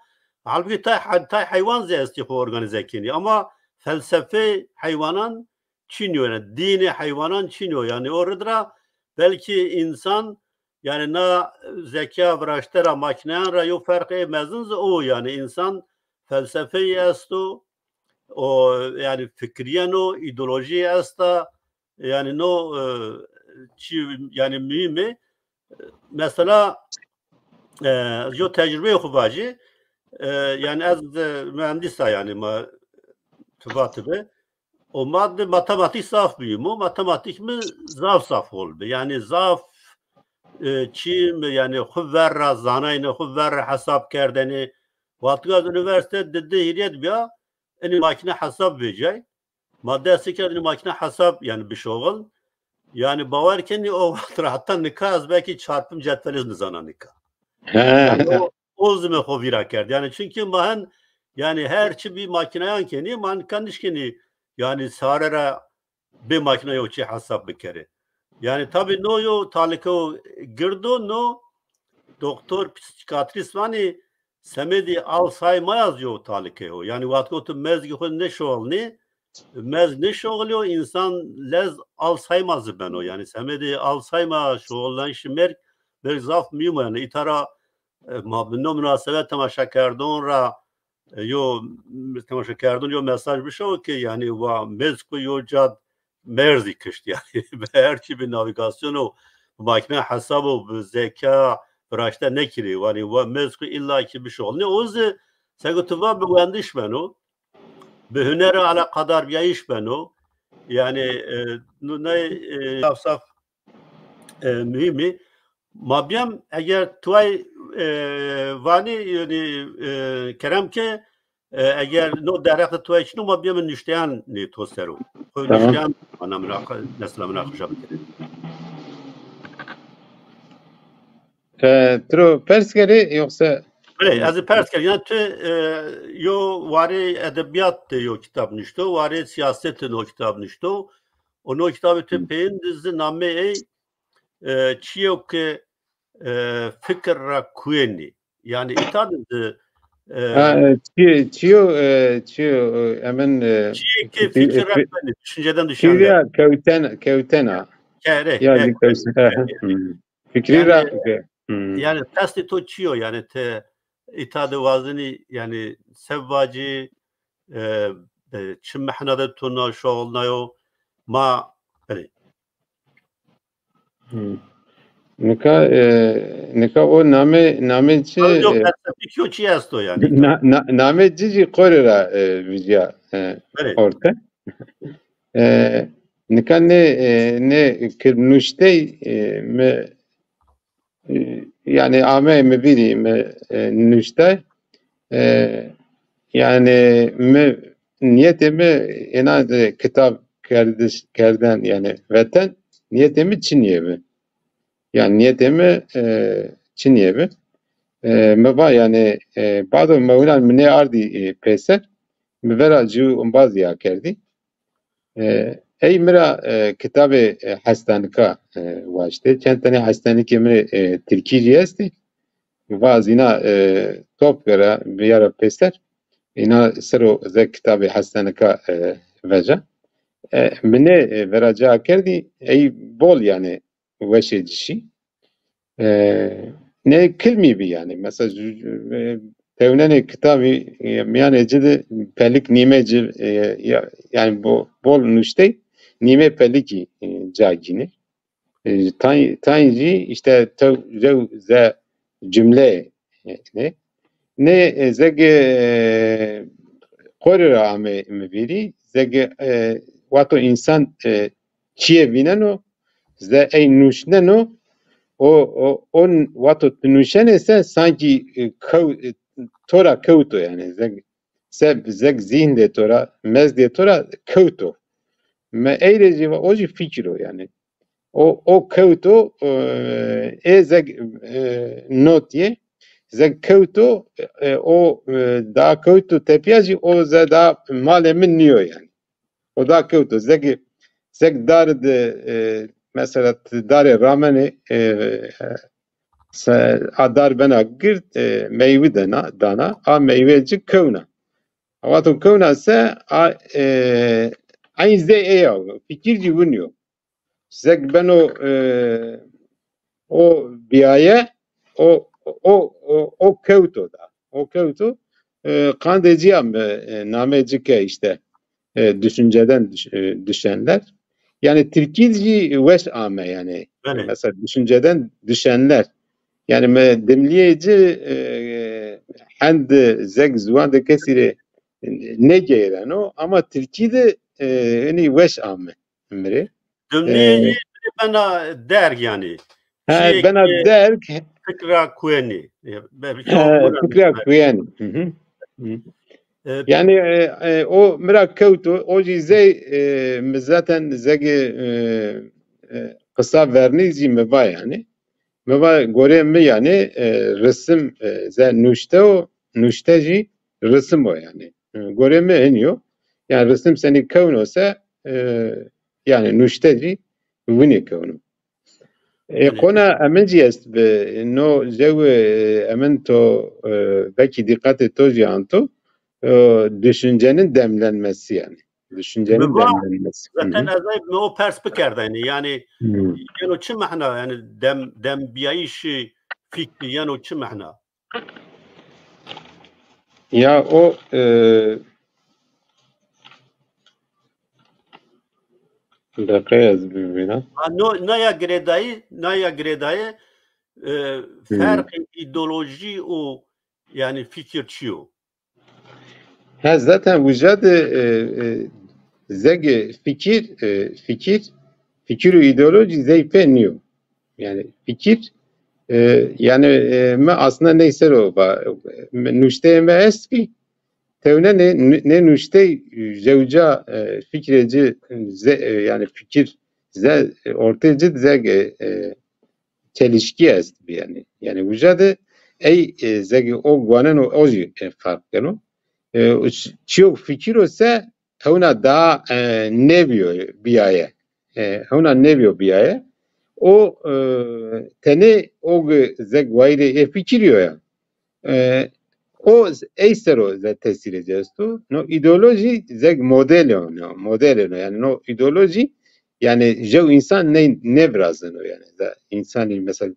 Halbukî tay, tay heywan zî estî xo organîze kenî. Ama felsefê heywanan çin yo, yanî dînê heywanan çin yo. Yanî o rid ra belkî însan, yanî na zekîya viraşte ra makîneyan ra yo ferqê mezin zî o, yanî însan felsefeyî esto, o yanî fikirîyeno, îdeolojî esta, yanî no, e, çî, yanî muhîm ê. Mesela, e, yo tecrubeyê xo vajî, e, yanî ez, e, muhendîs a yanî ma tu vatibi. O ma de matematîk zaf muhîm o. Matematîk mi zaf zaf hol bi. Yanî zaf, e, çî mi yanî xwu ver ra zanayne, xwu ver ra hesab kerdene. Wextî ez unîversîte di di hîrê de bîya, inî makîne hesab vecîyay. Ma dest kerd inî makîne hesab yanî bişoxil. Yanî bawer kenî o wext ra heta nika ez belkî çarpim cetvelî zî nizana nika. He. Yanî o, o zî mi xo vîra kerd. Yanî çunkî ma hen, yanî her çi bî makîneyan kenî, ma nika nişkenî yanî sare ra bê makîne yew çî hesab bikerê. Yanî tabî no yo talîkeyo gird o, no doktor psîkîyatrîst vanî semedê Alzheimer'a zî yo talîke yo. Yanî wextko tu mezgê xwu nêşoxilnî, mezg nêşoxilîyo, însan lez Alzheimer zî beno. Yanî semedê Alzheimer, şoxilnayîşê merg, merg zaf muhîm o. Yanî îta ra, e, ma bi no munasebet temaşekerdon ra, e, yo, temaşekerdon yo mesaj bişo ke yanî wa mezg xwu yo cad merzî kişt yanî. Her çî bi navîgasyon o, bi makîne hesab o, bi zeka, bi raşte nêkirê. Yanî wa mezg xwu îlla kî bişoxilnê. O zî seko tu va bi wendiş beno, bi hunere eleqedarbîyayîş beno. Yanî, e, nu-, ney, e, zaf zaf, e, muhîm î. Ma bîyem eger tuay, e, vanî, yanî, e, kerem ke, e, eger no derheq de tuay çin o, ma bîyem nuşteyan nê to ser o. Xo nuşteyan ana munaq-, mesela munaqeşa bikerê. E, tu ro pers kerê yoksa? Belê, ez ê pers kerî. Yanî tu, e, yo warê edebîyat de yo kitab nuşto, warê sîyaset de no kitab nuşto. O no kitabê tu peyên de zî nameyê ey, e, çîyo ke, e, fikir ra kuyenî. Yanî îta de zî, e, ha, e, çî-, çîyo, e, çîyo, e, emin, e, çîyê ke fikir ra kuyenî, düşünceden düşen. Çîyo ya kewten-, kewtena. Gerek, ya gerek. Fikrî ra. Yanî qestê to çi yo? Yanî ti îta de wazenî, yanî se vacî, e, e, çi mehna de to na şoxilnayo? Ma, belê. Nika, e, nika o name, name çi, e, felsefîk yo, çi esto yanî? Na-, na-, name ci jî qorê ra, e, vîcîya, e, orte. E, nika nê, e, nê ki nuştey, e, mi, e, yanî ame mi vîrî mi, e, nuştay. E, yanî mi nîyetê mi êna de kitab kerdiş, kerden yanî veten nîyetê mi çinîye bi. Yanî nîyetê mi, e, çinîye bi. E, mi va yanî, e, bado mewlan mi nê ardî, e, pêser, mi vera ci embazî akerdî. E, ey mi ra, e, kitabê, e, Hestanika, e, waştê. Çend tenê Hestanikê mi rê, e, tirkî jî estî. Va ez îna, e, top kera, biyara pêser. Îna ser o ze kitabê Hestanika, e, veca. E, mi nê, e, vera ci akerdî, ey bol yanî weşê ci şî. E, nê kilmî bî yanî. Mesela, e, tewnenê kitabî, e, mîyanê ci de pelik nîme ci, e, ya-, yanî bo-, bol nuştey nîme pelikî, e, ca gînê. E, tay-, tayîn jî îşte tew-, jew ze cumle, e, nê. Nê, e, zeg, e, qorî ra ame mi vîrî. Zeg, e, wexto însan, e, çîyê vîneno, ze ey nuşneno, o, o, o n-, wexto ti nuşenê se sankî, e, kew-, e, to ra kewto yanî. Zeg, se, zeg zîhn de to ra, mezg de to ra kewto. Mi ey rê jî va, o jî fikir o yanî. O, o kewto, e, ê zeg, e, notîye, zeg kewto, e, o, e, da kewto tepîya jî o ze da malê mi nîyo yanî. O da kewto. Zeg, zeg dar de, e, mesela ti darê ramenê, e, se, a dar bena gird, e, meywe dena, dana, a meywe ci kewna. Wexto kewna se, a, e, eyn zey ey a, fikir jî winî yo. Zeg beno, e, o bîyaye, o, o, o, o kewto da. O kewto, e, qandê ci ya mi, e, namê ci ke îşte, e, düşünceden düş-, e, düşenler. Yanî tirkî jî weş ame yanî. Belê. Mesela düşünceden düşenler. Yanî mi dimlîyê ci, e, hend zeg ziwan de kesî rê nêgeyreno ama tirkî de, e, henî weş ame mi rê. Dimlîyê, e, ci bena derg yanî. He, bena derg. Fikra kuyenî. E, belkî, he, fikra kuyenî. Hı hı. Hı. E, yanî, e, e, o mi ra kewto, o jî zey, e, mi zaten zegê, e, e, qisa vernî jî mi va yanî. Mi va gorê mi yanî, e, risim, e, ze nuşte o, nuşte jî risim o yanî. E, gorê mi hinî yo. Yanî risim senî kewno se, e, yanî nuşte jî winî kewno. E, yanî qona emin jî est bi, no jew, e, emin to, e, belkî dîqetê to jî anto, e, düşüncenin demlenmesi yanî. Düşüncenin demlenmesi. Zaten ez ey mi o pers bikerdenî. Yanî, hmm, yeno çi mehna? Yanî dem, dembîyayîşî fikrî yeno çi mehna? Ya o, e, deqe ez bivîna. Ha, no, naya girêdayî, naya girêdayî, e, hmm, ferqê îdeolojî û yanî fikir çi yo? He, zaten uca de, e, e, zegê fikir, e, fikir, fikir û îdeolojî zey pê nîyo. Yanî fikir, e, yanî, e, mi aslında ney ser o va, mi nuşteyê mi est kî, tewne nê, nê nuştey jewca, e, fikrê ci, ze-, e, yanî fikir, ze-, e, ortê ci zeg, e, e, çelişkî est bi yanî. Yanî uca de ey, e, zegê o guaneno, o jî, e, ferq keno. E, ç-, çîyo fikir o se hewna daha, e, nêbîyo bîyaye. E, hewna nêbîyo bîyaye. O, e, tenê o gi-, zeg wayîrê ê fikirî yo ya. E, o z-, ey ser o ze tesîrê ci esto. No îdeolojî zeg modelê o, no, modelê no. Yanî no îdeolojî Yanî jew însan ney nêvirazeno yanî. Ze însanî mesela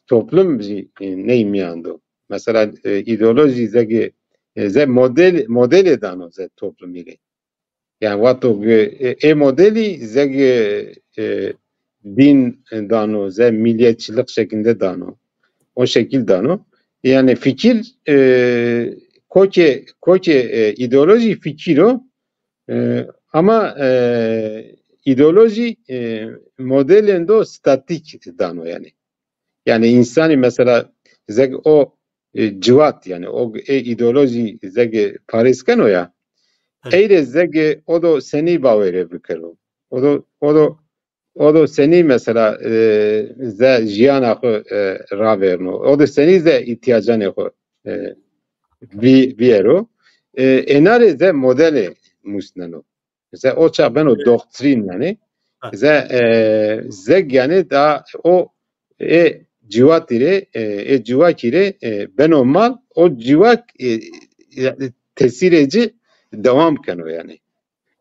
toplum jî, e, ney mîyan do. Mesela, e, îdeolojî zegê, e, ze model, modelê dano ze toplumî rê. Yanî wexto ke, e, ê modelî zegê, e, dîn dano, ze milliyetçilik şeklinde dano. O şekil dano. Yanî fikir, e, kokê, kokê, e, îdeolojî fikir o. E, ama, e, îdeolojî, e, modelêndo statîk dano yanî. Yanî însanî mesela zeg o, e, ciwat yanî o, e, îdeolojî zegê parêz keno ya. Evet. Ey rê zegê o do senî bawere bikero. O do, o do, o do senî mesela, e, ze jiyana xo, e, ravêrno. O do senî ze îhtîyacanê xo, e, bî-, bîyero. E, êna rê ze modelê musneno. Mesela o çax beno doktrîn yanî. Ha. Ze, e, zeg yanî da o ê ciwatî rê, e, ê ciwakî rê, e, beno mal, o ciwak, e, e, tesîrê ci dewam keno yanî.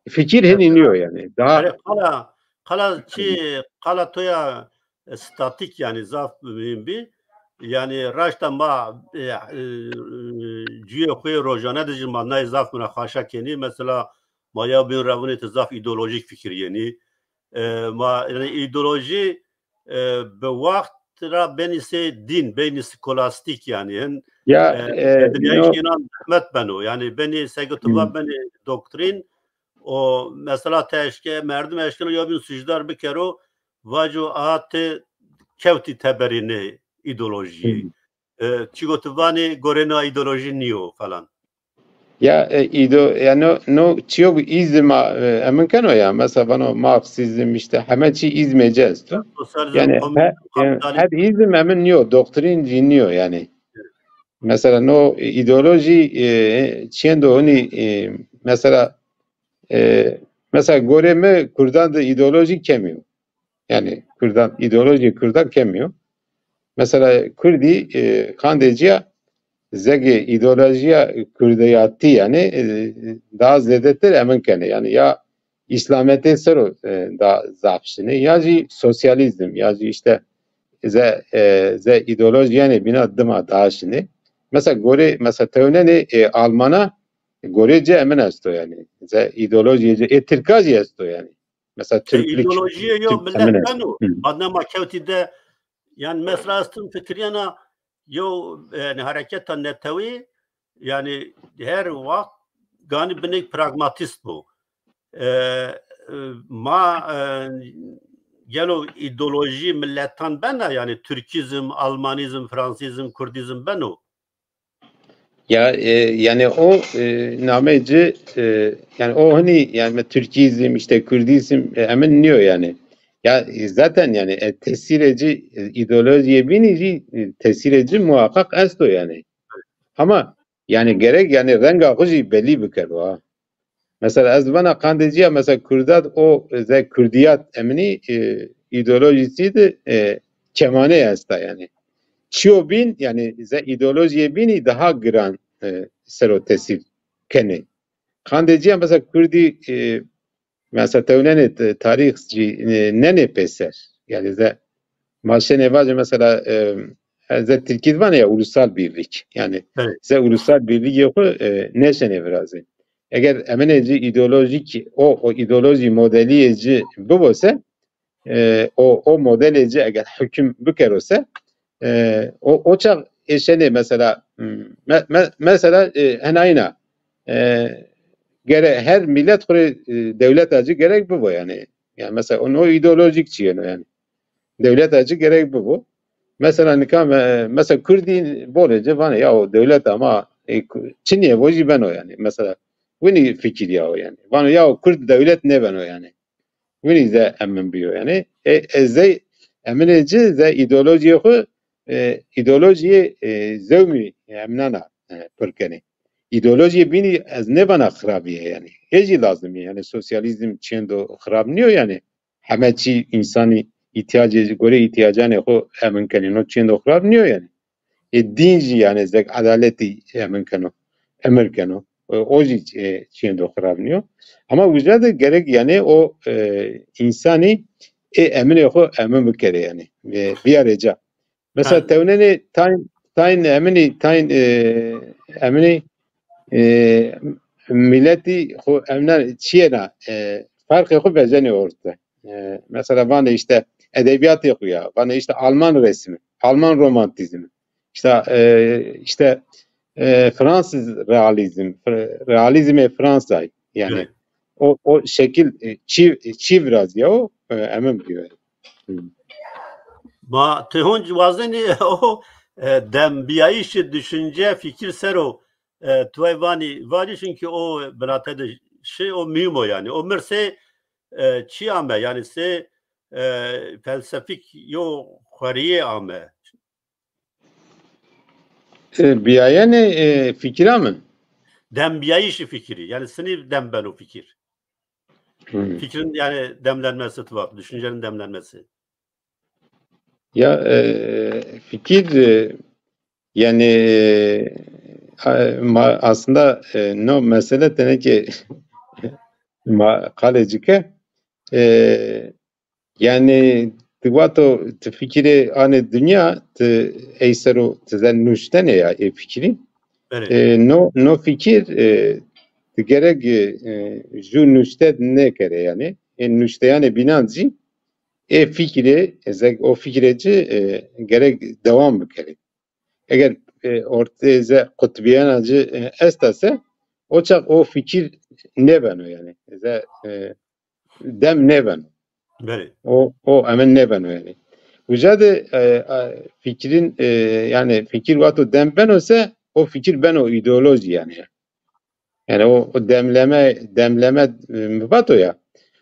Fikir henî nîyo yanî. Daha Erê, qala, qala çi, qala to ya, e, statîk yanî zaf muhîm bî. Yanî raşta ma, e, e, cuyê xo yê rojane de jî ma nayê zaf munaqaşa kenî. Mesela ma ya bin revunê ti zaf îdeolojîk fikirîyenî. E, ma, yanî îdeolojî, e, bi waxt ra benî sey dîn, benî skolastîk yanî. Hin, ya, e, e, dinyayîş no înan zehmet beno. Yanî benî seke tu va benî doktrîn, o mesela ti eşke, merdim eşkeno ya bin sucdar bikero, vaco a ti kewtî teberê nê îdeolojî. E, çigo ti vanê gorê na îdeolojî nîyo falan. Ya, e, îdo-, ya no, no çiyo bu îzima, e, emin keno ya. Mesela vano Marksizm işte heme çi îzmê ci esto. Sosyalizm, yanî komünizm, he, e, kapitalizm. Her îzm emin nîyo, doktrîn jî nîyo yanî. Mesela no îdeolojî, e, çiyendo honî, e, mesela, e, mesela gorê mi kurdan de îdeolojî kemî yo. Yanî kurdan, îdeolojî kurdan kemî yo. Mesela kurdî, e, qandê ci ya zegê îdeolojîya kurdiyatî yanî, e, daha zêdetir emin kenê. Yanî ya îslametê ser o, e, daha zaf şinê, ya jî sosyalîzm, ya jî işte ze, e, ze îdeolojîyenê bîna dima daha şinê. Mesela gorê, mesela tewnenê, e, Almana, gorê ci emin esto yanî. Ze îdeolojîyê ci, ê Tirka jî esto yanî. Mesela Türklük, îdeolojîye yo Türk millet emin esto. Beno. Hı. Adna ma kewtî de, yanî mesela ez tim fikirîyena yo, yanî hareketa netewî, yanî her waxt ganî binêk pragmatîst bo. E, e, ma, e, gelo îdeolojî milletan bena, yanî Türkizm, Almanizm, Fransizm, Kurdizm beno? Ya, e, yanî o, e, nameyê ci, e, yanî o hinî, yanî Türkizm, işte Kurdizm, e, emin nîyo yanî. Ya, e, zaten yanî, e, tesîrê ci, e, îdeolojîyê bînî jî, e, tesîrê ci muhaqqaq esto yanî. Ama yanî gerek yanî renga xo jî belî bikero ha. Mesela ez vana qandê ci ya, mesela kurdat o ze kurdiyat eminî, e, îdeolojîsî de, e, kemane esta yanî. Çiyo bîn yanî ze îdeolojîyê bînî daha giran, e, sero tesîr kenê. Qandê ci ya mesela kurdî, e, mesela tewnenê t-, tarîx jî, e, nenê pêser. Yanî ze ma şenê vajê mesela, e, e, ze tirkî de vanê ya ulusal birlik. Yanî ze ulusal birlîgê xo, e, nêşenê virazê. Eger eminê ci îdeolojîk o, o îdeolojî modelîyê ci bibo se, e, o, o modelê ci eger huküm bikero se, e, o, o çax ê şenê mesela, m, me-, me-, mesela, e, henayîna, e, gere her millet xo rê, e, dewleta ci gerek bibo yanî. Yanî mesela o, o îdeolojîk çîyeno yanî. Dewleta ci gerek bibo. Mesela nika me-, mesela kurdî bolê ci vanê ya o dewleta ma, e, ku-, çinîye bo jî beno yanî. Mesela winî fikirîya o yanî. Vano ya o kurd dewlet nêbeno yanî. Winî ze emin bîyo yanî. E, e, zey eminê ci ze îdeolojîyê xo, e, îdeolojîyê, e, zewmî emnana, e, pir kenê. Îdeolojîyê bînî ez nêvana xirabîye yanî. Ê jî lazimî yanî, sosyalîzm çêndo xirab nîyo yanî. Heme çî însanî îhtîyacê, gorê îhtîyacanê xo emin kenê. No çêndo xirab nîyo yanî. Ê dîn jî yanî zek edaletî emin keno, emir keno. e, o jî, e, çîyêndo xirab nîyo. Ama uca de gerek, yanî, o, e, însanî ê eminê xo emin bikerê, yanî, e, biyarê ca. Mesela, ha, tewnenê tayn, tayn eminî, tayn, e, eminî, e, miletî xo emna çîyêna, e, ferqê xo vezenê orte. E, mesela, vanê îşte edebîyatê xo ya, vanê îşte Alman resmi, Alman romantîzmi, îşte, e, îşte, e, Fransız realizm, fr-, realizmê Fransayî. Yanî, evet, o, o şekil, e, çî, çî virazîya o, e, emin bîyo. Hı. Ma ti honc wazenî o, e, dembîyayîşê düşünce, fikir ser o, e, tuway vanî, vacî, çunkî o binate de şi, o muhîm o yanî. O mirsê, e, çî ame, yanî sê, e, felsefîk yo xwerîyê ame. E, bîyayenê, e, fikira mi? Dembîyayîşê fikirî. Yanî sinî dem beno fikir. Hmm. Fikrin, yanî, demlenmesi, tuhaf, düşüncenin demlenmesi. Ya, e, fikir, e, yanî, e, a-, ma-, aslında, e, no mesele tenê ke ma qalê ci ke, e, yanî, ti vato, ti fikirê anê dinya, ti ey ser o ti ze nuştenê ya ê fikirî. Belê. E, no, no fikir, e, ti gerek, e, ju nuşte nêkerê yanî. Ê nuşteyanê bînan zî ê fikirê, e, zeg o fikirê ci, e, gerek dewam bikerê. Eger, e, ortê ze qutbîyena ci, e, esta se, o çax o fikir nêbeno yanî. Ze, e, dem nêbeno. Belê. O, o emin nêbeno yanî. Uca de, e, a, fikrin, e, yanî fikir vato dem beno se, o fikir beno îdeolojî yanî. Yanî o, o demleme, demleme, e, mi vato ya.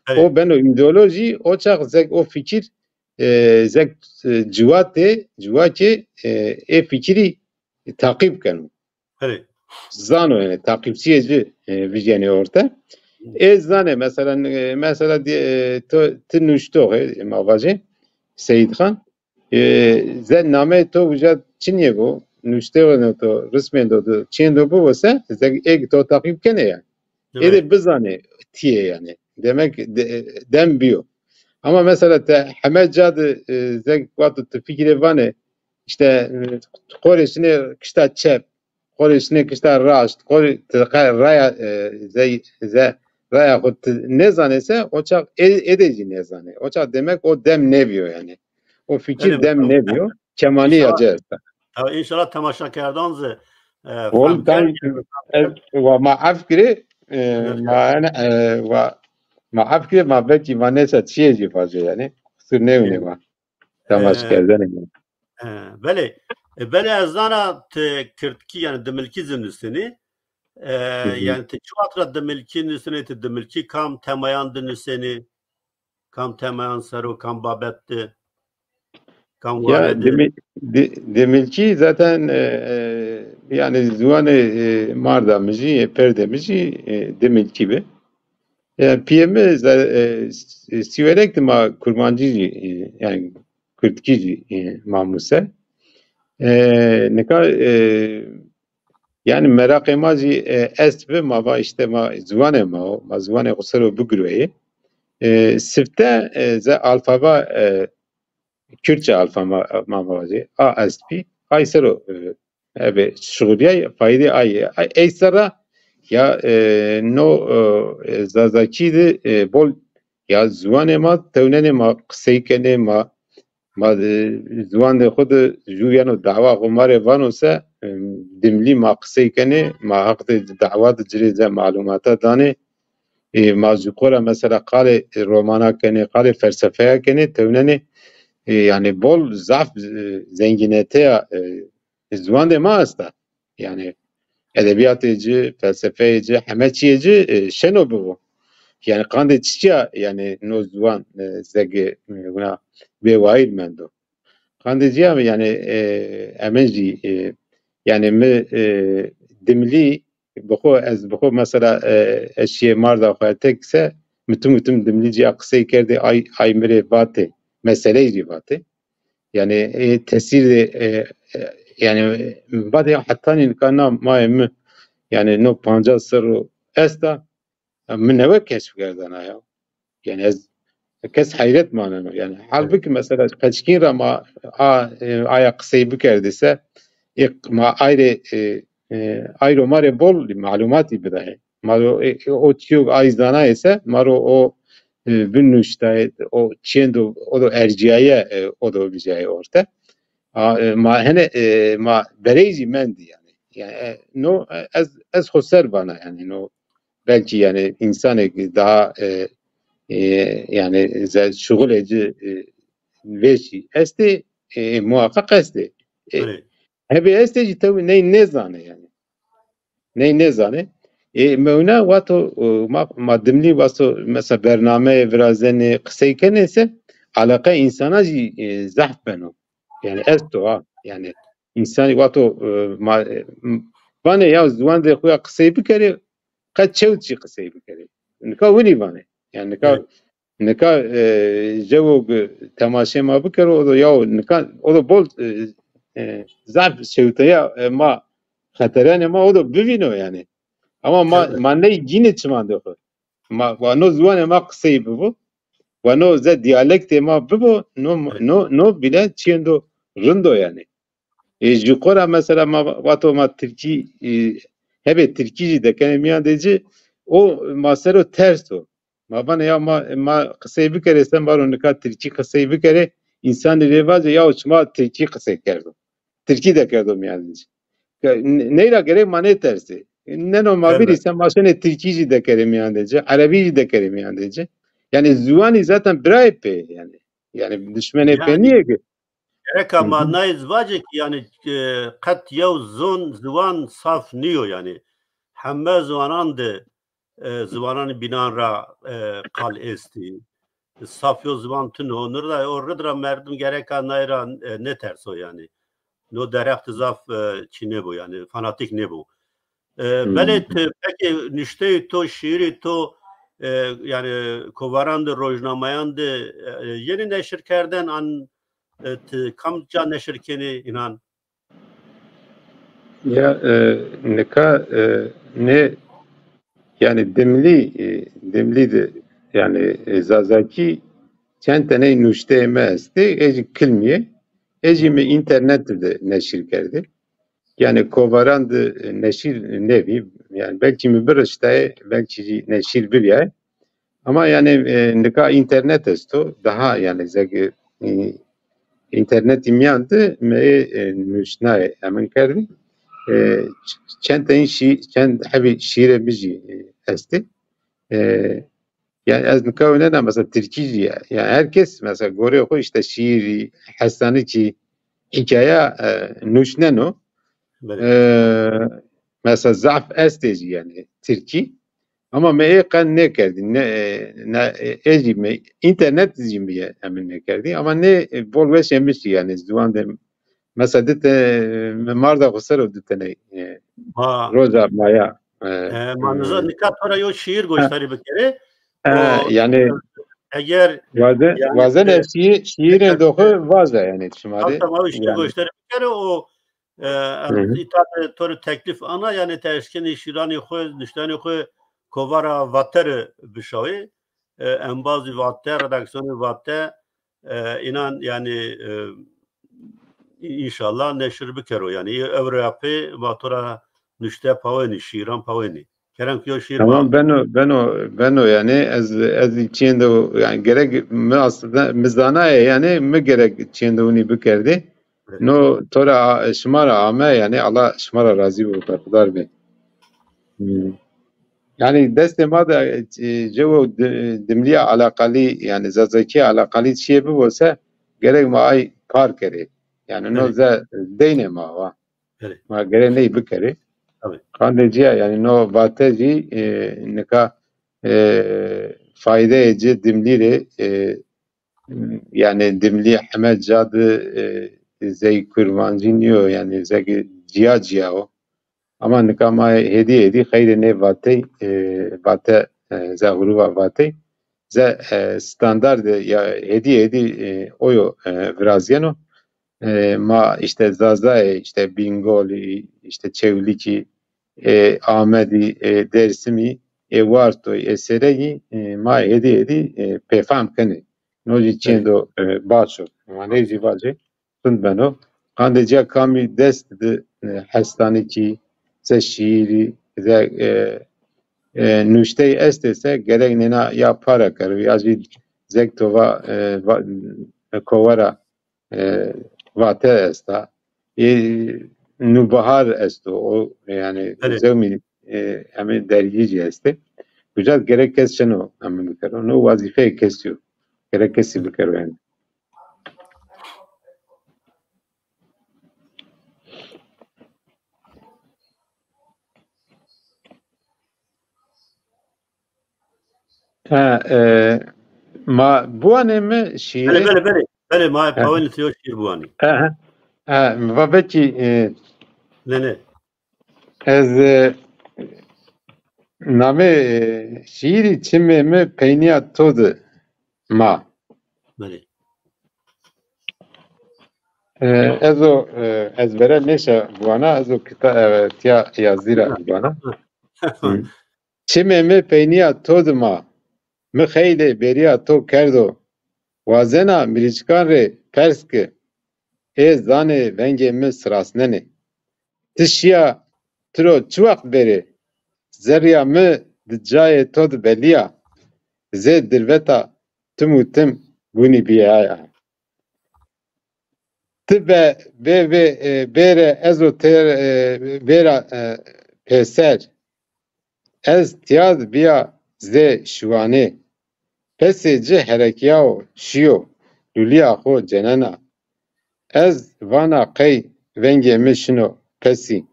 Evet. O beno îdeolojî, o çax zeg o fikir, e, zeg, e, ciwatê, ciwakê, e, ê fikirî taqîb keno. Belê. Zano, yanî taqîbçîyê ci, e, vijyenê orte. Hı. Ê zanê, mesela, e, mesela di-, e, to, ti nuştox ê, ma vajê, Seyîd Xan, e, ze nameyê to uca çinîyê bo, nuşteyêndo to, rismêndo to, çîyêndo bibo se, ze ê to taqîb kenê ya. Ê de bizanê tîyê yanî. Demek de-, dem bîyo. Ama mesela ti heme ca de, e, ze vato ti fikirê vanê, îşte, e, xo rê şinê kişta çep, xo rê şinê kişta raşt, xo rê ti qe raya, e, ze, ze raya xo ti nêzanê se, o çax ê, ê de jî nêzanê. O çax demek o dem nêbîyo yanî. O fikir, belê, dem nêbîyo. Kemalîya ci esta. Tabii, înşallah temaşakerdan zî, e, fehm kerdî. Ez, wa ma ef kirê, e, ma, yanî, e, wa, ma ef kirê, ma belkî ma nêsa çîyê jî vajê yanî. Qusur nêwînê ma. Temaşkerdenê ma. E, belê. E, belê ez zana ti kirdkî, yanî dimilkî zî nusenî. E, yanî ti çi wext ra dimilkî nusenî, ti dimilkî kam temayan de nusenî? Kam temayan ser o, kam babet de, kam ware de? Ya, dimi-, di-, dimilkî zaten, e, e, yanî ziwanê, e, marda mi jî, e, pêrdê mi jî, e, dimilkî bi. E, pîyê mi za-, e, s-, e, Sîwerek de ma kurmancî jî, e, yanî kurdkî jî, e, ma muse. E, nika, e, yanî meraqê ma jî, e, est bi, ma va îşte ma ziwanê ma o, ma ziwanê xo ser o bigirweyê. E, sifte, e, ze alfaba, e, Kürtçe alfaba ma, ma vajê, A S P, ay ser o, e, ebe şuxulîyay, faydê ay, ay, ey ser ra ya, e, no, e, Zazakî de, e, bol ya ziwanê ma tewnenê ma qisey kenê, ma Ma, e, ziwandê xo de jû yeno dawa xo ma rê vano se, e, dimilî ma qisey kenê, ma heq de dawa de ci rê ze malûmata danê. E, ma jû xo ra mesela qalê, e, romana kenê, qalê felsefeya kenê, tewnenê, e, yanî bol zaf, e, zengîneteya, e, ziwandê ma esta. Yanî edebîyatê ci, felsefeyê ci, heme çîyê ci, e, şeno bibo. Yanî qandê çiçîya, yanî no ziwan, e, zege, e, wina bêwayîr mendo. Qandê ci ya, yanî, e, emin jî, e, yanî mi, e, dimilî bi xo, ez bi xo mesela, e, ez şîyê marda xo tek se, mi tim û tim dimilî ci ya qisey kerdê, ay, ay mi rê vatê, meseleyî jî vatê. Yanî, e, tesîr de, e, e, yanî, badê hetanî nika na mayê mi, Yanî no pancas serr o esta, mi newe keşf kerdena ya. Yanî ez kes heyret maneno. Yanî halbukî mesela Qeçkîn ra ma a, e, aya qisey bikerdî se, e, ma ayrê, e, e, ayro ma rê bol malumatî bidayê. Ma ro, e, e, o çîyo ay zanayê se, ma ro o, e, binuştayê, o çîyêndo o do ercîyaye, e, o do vijyayê orte. A, e, ma hene, e, ma berey zî mendî yanî. Yanî, e, no, e, ez, ez xo ser vana yanî, no belkî yanî însanêk daha, e, e, yanî ze-, şuxulê ci, e, vêşî estê, e, muhaqqeq estê. E, Belê. Hebê estê jî tewr ney nêzanê yanî. Ney nêzanê. E, mewna wato, e, ma, ma dimlî waso mesela bernameyê virazenê, qisey kenê se, eleqe însana jî, e, zehf beno. Yanî esto ha. Yanî însanî wato, e, ma, e, m-, vanê ya ziwandê xo ya qisey bikerê, qet çewt jî qisey bikerê. Nika winî vanê. Yanî nika, Evet. nika, e, jewo gi temaşê ma bikero, o do ya nika, o do bol, e, e, zaf şewteya, e, ma, xeterenê ma o do bivîno yanî. Ama ma, Evet. ma ney gînê çimandê xo. Ma, wa no ziwanê ma qisey bibo, wa no ze diyalektê ma bibo, no, Evet. no, no bîle çîyêndo rind o yanî. E, ji xo ra mesela ma vato ma tirkî, e, hebê tirkî jî dekenê mîyan de ci, o ma ser o ters o. Ma vanê ya ma, ma qisey bikerê, sen varo nika tirkî qisey bikerê, însanî rê vace ya şima tirkî qisey kerdo. Tirkî dekerdo mîyan de ci. Ke-, n-, ney ra gerek ma nêtersê. Neno ma Elbet. Vîrî sen ma şenê tirkî jî dekerê mîyan de ci, erebî jî dekerê mîyan de ci. Yanî ziwanî zaten birayê pê yanî. Yanî dişmenê pê Yanî nîyê ki. Gereka Hı hı. ma nay zî vacê ki yanî, e, qet yew zon, ziwan saf nîyo yanî. Heme ziwanan de, e, ziwananê bînan ra, e, qal estî. Saf yo ziwan tune o. Nir ra, o rid ra merdim gereka nay ra, e, nêterso yanî. No derheq de zaf, e, çî nêbo yanî, fanatîk nêbo. E, Hı. Belê ti pekê nuşteyê to, şîîrê to, e, yanî kovaran de, rojnameyan de, e, yenê neşir kerden an, e, ti kamca neşir kenê înan? Ya, e, nika, e, nê, yanî dimlî, e, dimlî de, yanî, e, zazakî çend teney nuşteyê mi estê, ê jî kilmî yê, ê jî mi înternet de neşir kerdê. Yanî kovaran de, e, neşir nêbî, yanî belkî mi biriştayê, belkî jî neşir bibîyayê. Ama yanî, e, nika înternet esto, daha yanî zek, e, înternetî mîyan de mi ê, e, nuştnayê emin kerdî. E, ç-, çend tenî şî-, çend hebî şîîrê mi jî, e, estê. E, yanî ez nika winena mesela tirkî jî ya. Yanî her kes mesela goreyê xo îşte şîîrî, hesanikî, hîkaya, e, nuştneno. Belê. E, mesela zaf estê jî yanî tirkî. Ama mi ê qe nêkerdî. Ne, ne, ê jî mi înternet jî mi ye emin nêkerdî. Ama nê, e, bol weş emişî yanî ziwan de. Mesela di te, mi marda xo ser o di teney, e, Ha. roja maya, e, E, ma niza e, nika to ra yo şîîr goştarî bikerê. E, O, yanî eger waze-, yanî, wazene e, şîî-, şîîrê do xo vaze yanî şima rê. Hatta ma îşte yanî. Goştarî bikerê o, e, Hı hı. Îta de to rê teklîf ana, yanî ti eşkenî şîranê xo, nuştenê xo kovara Vate rê bişawê. E, embazî Vate, redaksîyonê Vate, e, înan yanî, e, înşallah neşir bikero. Yanî ewro ya pê ma to ra nuşte pawenî, şîran pawenî. Kerem ki yo şîr Tamam, ma. Beno, beno, beno yanî ez, ez çîyêndo yanî gerek mi aslında mi zanayê yanî mi gerek çîyêndo winî bikerdî. Evet. No to ra, şima ra ame yanî Allah şima ra razî bo, berxudar bê. Hmm. Yanî destê ma de, e, cewo di-, dimlîya eleqalî, yanî zazakîya eleqalî çîyê bibo se, gerek ma ay kar kerê. Yanî no Evet. ze deynê ma wa. Evet. Ma gerek ney bikerê. Tabii. Qandê ci ya, yanî no Vate jî, e, nika, e, faydeyê ci dimlî rê, e, yanî dimlî heme ca de, e, zey kurmancî nîyo, yanî zey cîya cîya o. Ama nika ma hêdî hêdî xeyrê nê Vatey, e, Vate, e, ze huruva Vatey, ze, e, standarde ya hêdî hêdî, e, oyo, e, virazîyeno. E, ma îşte Zazayê, îşte Bîngolî, îşte Çewlîkî, e, Amedî, e, Dêrsimî, e, Wartoy, e, Seregî, e, ma hêdî hêdî, e, pêfam kenê. No zî çêndo, e, baş o. Ma ney zî vacê, rind beno. Qandê ciya kamî dest di, e, hestanîkî, ze şîîrî, ze, e, e, nuşteyî estê se gerek nêna ya para kero, ya zî zek to va, e, va, e, kovara, e, vate esta. E, Nûbihar esto, o, yanî, belê, zewmî, e, hemê dergî zî estê. Uca gerek kes şeno hemî bikero. No wazîfeyê kesî yo. Gerek kesî bikero yanî. Ha, e, ma biwanê mi şîîrê? Belê, belê, belê. Belê, ma, ha, pawênê to yo şîîr biwanê. Ha, ha. Ha, va vekî, e, ne, ne. Ez, e, namê, e, şîîrî Çimê mi peynîya to di ma. Belê. E, ez o, e, ezbere nêşa biwana, ez o kita-, e, tiya yazî ra biwana. Hı. Çimê mi peynîya to di ma. Mi xeylê bêrîya to kerdo. Wazena mirîçikan rê pers ki, ê zanê vengê mi sirasnenê. Ti şîya tiro çi wext bêrê? Zerrîya mi di cayê to di belî ya. Zê dirveta tim û tim gunî bîyaya. Ti be, bê, bê, e, bêre ez o têr, e, bêra, e, pêser. Ez tîya di bîya zê şiwanê. Pesê ci herekîyawo şîyo, lulîya xo cenena. Ez vana qey vengê mi şino pesî.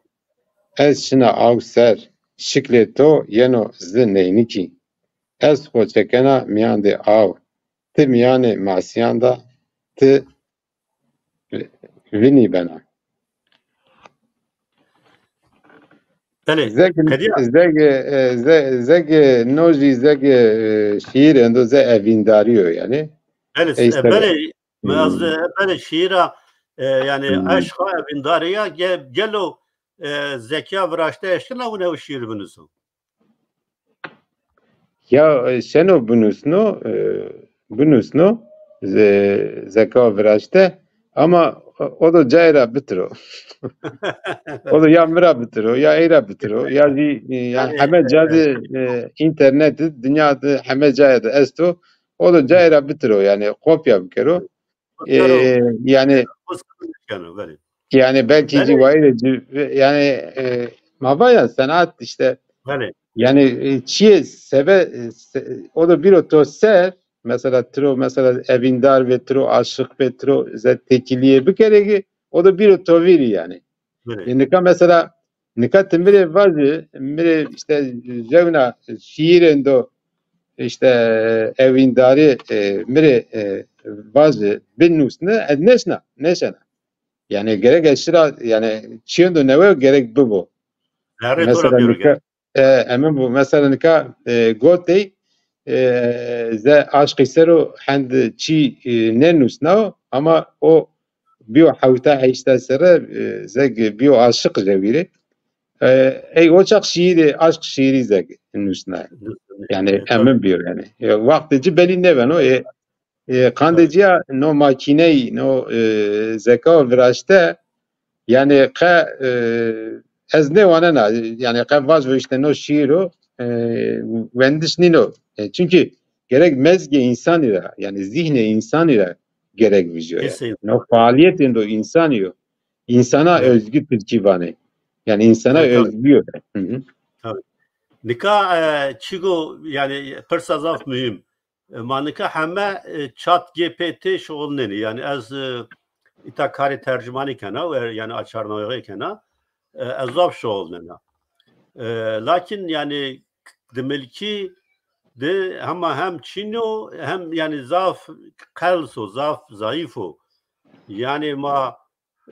Ez şina aw ser, şiklê to yeno zi neynikî. Ez xo çekena mîyandê aw. Ti mîyanê masîyan da, ti vinî bena. Belê, zeg, qedîya. Zeg, e, ze-, zeg, e, no zî zeg, e, şîîr endo ze evîndarî yo yanî. Belê, ey, e, ser belê, mi ez, e, belê şîîra, e, yanî, hmm, eşqa evîndarî ya ge-, gelo, e, Zekîya Viraşte eşkena wina ew şîîr binuso? Ya, e, şeno binusno, e, binusno, ze-, Zeka Viraşte, ama o, o do cayê ra bitiro. O do ya mi ra bitiro, ya ey ra bitiro, ya zî, e, ya, yanî, heme ca de, e, internet de, dinya de heme cayê de esto. O do cayê ra bitiro, yanî kopya bikero. E, yanî, yanî belkî ci wayîrê ci, yanî, e, ma va ya senat îşte, yanî, e, çiyê sebe, e, se-, o da bîro to ser, mesela tiro, mesela evîndar ve tiro aşiq ve tiro ze têkilîye bikerê ki, o da bîro to vîrî yanî. E, nika mesela, nika ti mi rê vajî, mi rê îşte zewna şîîrêndo îşte ewîndarî, e, mi rê, e, vajî, binusne, ez nêşna, nêşena. Yanî gerek ez şira, yanî çîyêndo newe gerek bibo. Mesela nika, e, emin bo, mesela nika, e, gotey, e, ze aşqî ser o hend çî, e, nênusnao, ama o bîyo hewta heşta serre, e, zeg bîyo aşiq jewîrê. E, ey o çax şîîrê, aşq şîîrî zeg nusnayê. Yanî, e, emin bîyo yanî. E, wextê ci belî nêbeno, e, e, qandê ci ya no makîneyî, no, e, Zeka Viraşte, yanî qe, e, ez nêwanena, yanî qe vajvo îşte no şîîr o, e, wendiş nîno. E, çunkî gerek mezgê însanî ra, yanî zîhnê însanî ra gerek vijyo yanî. No faalîyetêndo însanî yo. Însana özgü Tirkî vanê. Yanî însana özgü yo. Nika, e, çigo, yanî pirsa zaf muhîm. E, ma nika heme, e, Chat G P T şuxulnenî. Yanî ez, e, îta karê tercumanî kena, e, yanî açarnawexê kena. E, ez zaf şuxulnena. E, lakin yanî dimilkî de hema hem çin o, hem yanî zaf qels o, zaf zayîf o. Yanî ma,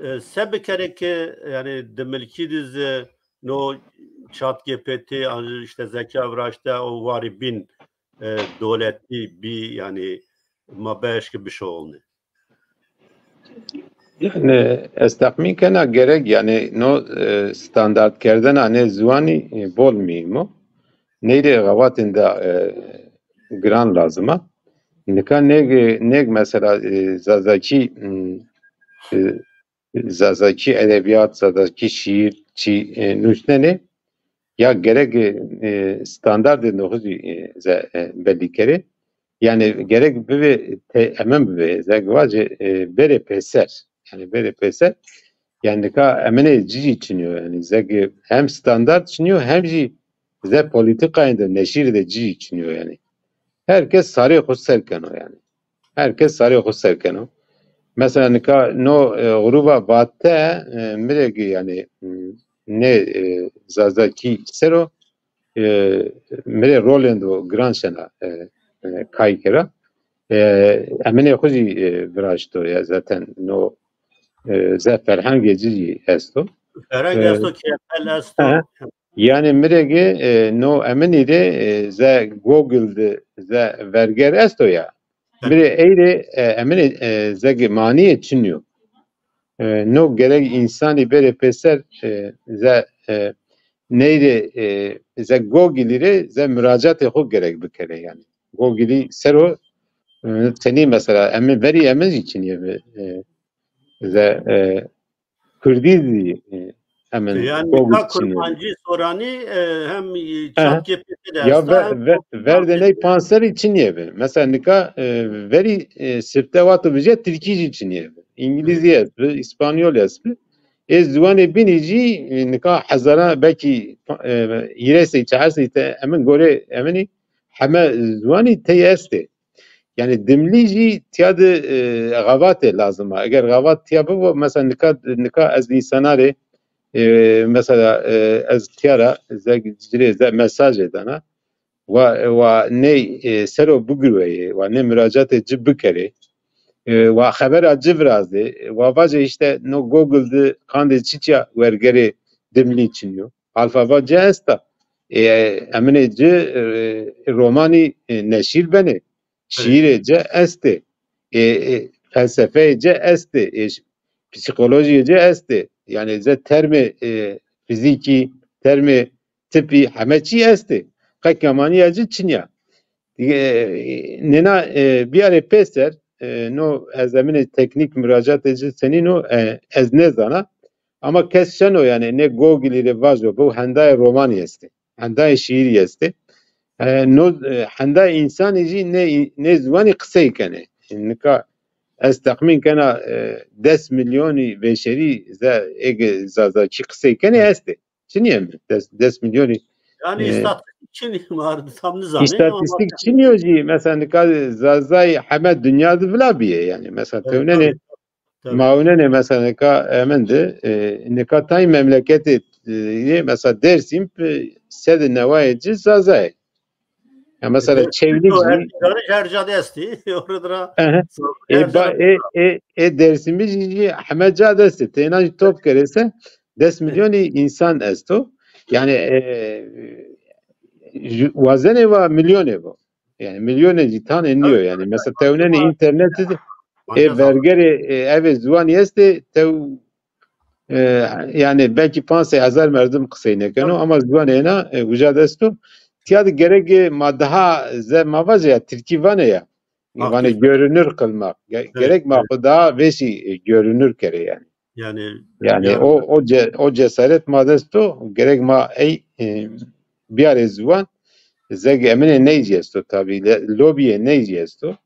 e, se bikerê ke, yanî dimilkî de zî no Chat G P T, an îşte Zeka Viraşte o warî bîn, e, dewletî bî, yanî ma bieşkê bişuxulnê. Yanî ez texmîn kena gerek yanî no e, standartkerdena nê ziwanî e, bol muhîm o. Ney rê xebatên de e, giran lazim a. Nika nêg, nêg mesela e, Zazakî m, e, Zazakî edebîyat, Zazakî şîîr çî e, nusnenê ya gerek e, standardê no xo zî e, ze e, bellî kerê. Yanî gerek bibê te, emin bibê, zeg vacê e, berê pêser. Yanî berê pêser. Yanî nika eminê ci zî çinî yo. Yanî zeg hem standard çinî yo hem zî ze polîtîkayên de neşîr de ci zî çinî yo yanî. Her kes sarê xo ser keno yanî. Her kes sarê xo ser keno. Mesela nika no e, gruba Vate e, mi rê ki yanî m, nê e, Zazakî ser o e, mi rê rolêndo giran şena e, e, kay kera. E, eminê xo zî e, viraşto ya zaten no e, ze ferhengê ci zî esto. Ferheng E, esto, kêfel esto. He. Yanî mi rê ki e, no eminî rê e, ze Google de ze verger esto ya. Mi rê ey rê e, eminê e, ze ki manîye çinî yo. E, no gerek însanî berê pêser e, ze e, ney rê e, ze Googleî rê ze muracatê xo gerek bikerê yanî. Googleî ser o e, tenî mesela emin verî emin zî çinîye bi e, ze e, Kurdî zî e, emin Yanî Google ka çinîye bi. Kurmancî, Soranî e, hem e, Aha. ChatGPT de Ya esta, ver, hem ver, ver de ney panserî çinîye bi. Mesela nika e, verî e, sifte wexto vijîya Tirkî zî çinîye bi. Îngilîzî est bi, Îspanyol est bi. Ê ziwanê bînî zî e, nika hezara belkî e, hîrê sey, çar sey te emin gorê eminî heme ziwanî tey estê. Yanî dimlî zî tîya de e, xebatê lazim a. Eger xebat tîya bibo, mesela nika, nika ez însana rê e, mesela e, ez tîya ra ze, ci rê ze mesajê dana. Wa, wa ney e, ser o bigurweyê, wa nê muracatê ci bikerê. E, wa xebera ci virazê, wa vacê îşte no Google de qandê çiçîya wergerê dimlî çinî yo. Alfaba ci esta. E, eminê ci e, romanî e, neşîr benê. Şîîrê ci estê. E, e, felsefeyê ci estê. E, ş- psîkolojîyê ci estê. Yanî ze termê e, fîzîkî, termê tipî, heme çî estê. Qe kemanîya ci çinîya. E, nêna e, biyarê pêser, e, no ez eminê teknîk muracatê ci senîn o, e, ez nêzana. Ama kes şeno yanî nê Googleî rê vajo, bu hendayê romanî estê. Hendayê şîîrî estê. E, no, e, hendayê însanî jî nê, nê ziwanî qisey kenê. Nika ez texmîn kena e, des milyonî veşerî ze êgê Zazakî qisey kenê estê. Çinîye mi? Des, des milyonî Yanî e, îstatîstîk çinî ma tam nizanê ama îstatîstîk çinî yo jî. Mesela nika Zazay heme dinya de vila bîye yanî. Mesela Evet, tewnenê tabii, tabii. Ma ewnenê mesela nika emin de e, nika tay memleketê e, yê mesela Dêrsim e, sedê newayê ci Zazayê. Ya mesela Dêrsim Çewlîg o, zî Erzincanî her ca de estî. Orada da Ehe. E, her ba, ca de e, e, e Dêrsimî jî, jî heme ca de estê. Teyna jî top kerê se des milyonî însan esto. Yanî e, ju- wazenê va milyonê bo. Yanî milyonê zî tanê nîyo yanî. Mesela tewnenê înternetî de ê vergerê e, evê ziwanî estê tew e, yanî belkî panc sey hezar merdim qisey nêkeno ama ziwanê ena e, uca de esto. Tîya de gerek e, ma daha ze ma vaze ya tirkî vanê ya. Vanê görünür kılmak. Ge- Gerek ma xo daha vêşî e, görünür kerê yanî. Yanî Yanî o o ce- o cesaret ma dest o, gerek ma ey e, biyarê ziwan. Zeg eminê ney zî esto tabî, le- lobîyê ney zî esto.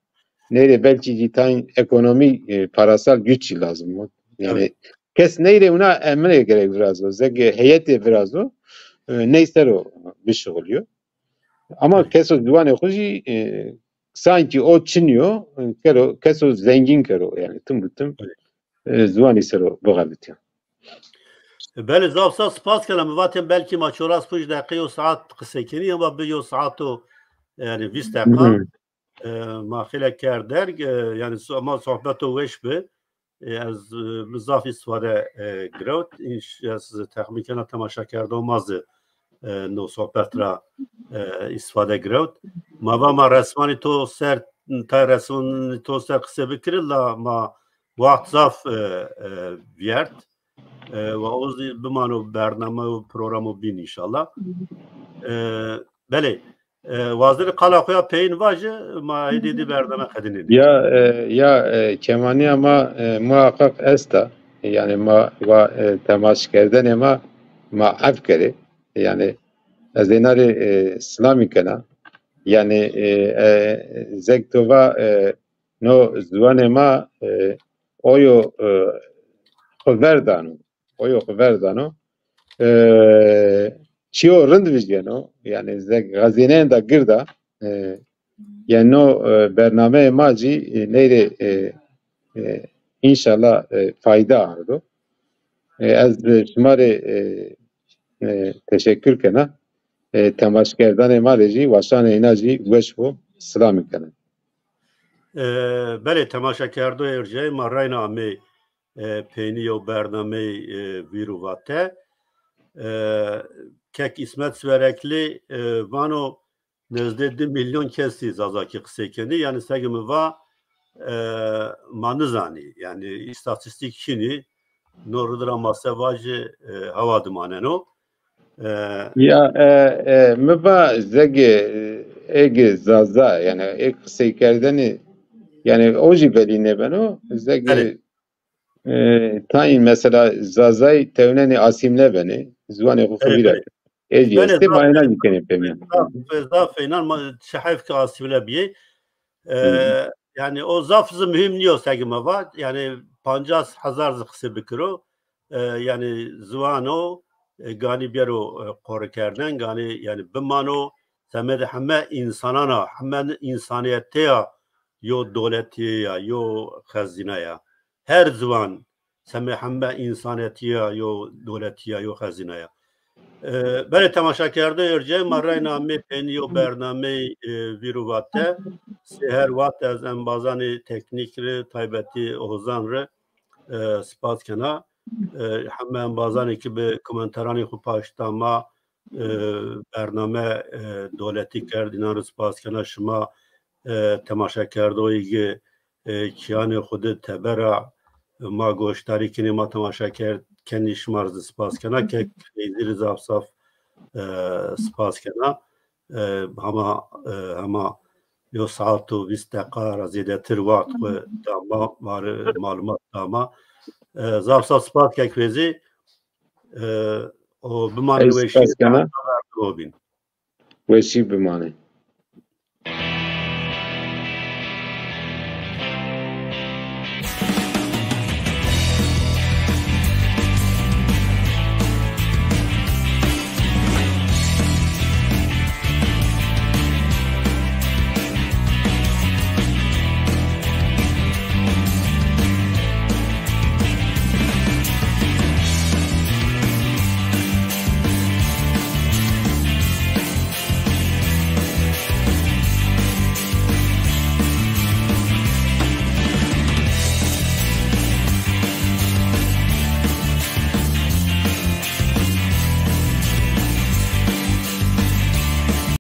Ney rê belkî zî tayn ekonomî e, parasal güç zî lazim o. Yanî kes ney rê wina eminê gerek virazo. Zeg heyetê virazo. E, ney ser o bişuxulîyo. Ama keso ziwanê xo zî e, sankî o çinî yo, kero, keso zengîn kero yanî tim bi tim e, ziwanî ser o bixebitîya. Belê, zaf zaf spas kena. Mi vatên belkî ma çoras ponc deqe yo saet qisey kenî ama bi yo saet o yanî vîst deqa. Hmm. E, ma xêle kerd derg, e, yanî so- ma sohbeto weş bi. E, ez e, mi zaf îstîfade e, girewt. Înş- ez texmîn kena temaşakerdo ma zî e, no sohbet ra e, îstîfade girewt. Ma va ma resmanî to ser, tay resmanî to ser qise bikirî la ma Waxt zaf e, e, vîyert. E, wa o zî bimano bername û programo bîn înşallah. E, belê. E, wazenê qala xo ya peyîn vaje, ma hêdî dî bername qedinê. Ya, e, ya, e, kemanîya ma, e, muhaqqaq esta. Yanî ma wa, e, temaşkerdenê ma, ma ef kerê. Yanî ez êna rê, e, silamî kena. Yanî, e, e, zeg to va, e, no ziwanê ma, e, oyo, e, xo ver dano. Oyo xo ver dano. E, çîyo rind vijyeno. Yanî zeg xezîneyên da gird a. E, yanî no, e, bernameyê ma zî, e, ney rê, e, e, înşallah, e, fayda ardo. E, ez, e, şima rê, e, e, teşekkür kena. E, temaşkerdanê ma rê zî, waşanê îna zî weş bo, silamî kena. E, belê, temaşekerdoyê erceyê ma reyna amê, e, peynî yew bernameyî, e, vîr û vate. E, kek Îsmet Siwerekli, e, vano nezdê di milyon kesî Zazakî qisey kenî. Yanî seg mi va, e, ma nizanî. Yanî îstatîstîk çin î. No rid ra ma se vajî, e, hewa di maneno. E, Ya, e, e, mi va zegê, e, êgê Zaza, yanî ê qiseykerdenî, yanî o jî belî nêbeno, zegê, Belê. e, tayîn mesela Zazayî tewnenê asîmle benê, ziwanê xo xo Belê, vîra belê. Ê jî Belê, estê, ma zaf êna jî kenê pêmîyan. Zaf, zaf ênan ma çi heyf ke asîmle bîyê. E, Hı hı. Yanî o zaf zî muhîm nîyo seg mi va. Yanî pancas hezar zî qisê bikiro. E, yanî ziwan o, e, ganî bêro, e, qorikerden, ganî yanî bimano semedê heme însanan a, heme însanîyetê ya, yo dowletîye ya, yo xezîne ya. Her ziwan semê heme însanetî ya, yo dowletî ya, yo xezîne ya. E, belê temaşekerdoyê erceyê ma reyna amê peynî yo bernameyî, e, vîr û vate. Sê her wext ez embazanê teknîk rê, taybetî Hozan rê, e, spas kena. E, heme embazanê ki bi komenteranê xo paşt da ma, e, bername, e, dowletî kerd, înan rê spas kena. Şima, e, temaşekerdoyî ki, e, kîyanê xo de teber a, e, ma goşdarî kenê, ma temaşe kerd, kenî, şima rê zî spas kena. Kek Feyzî rê zaf zaf, e, spas kena. E, hema, e, hema yo saet û vîst deqa ra zêdetir wext xo da ma, ma rê malumat da ma. E, zaf zaf spas kek Feyzî. E, o bimanê Ez weşî, spas kena. Berdewam bîn. Weşî bimanê.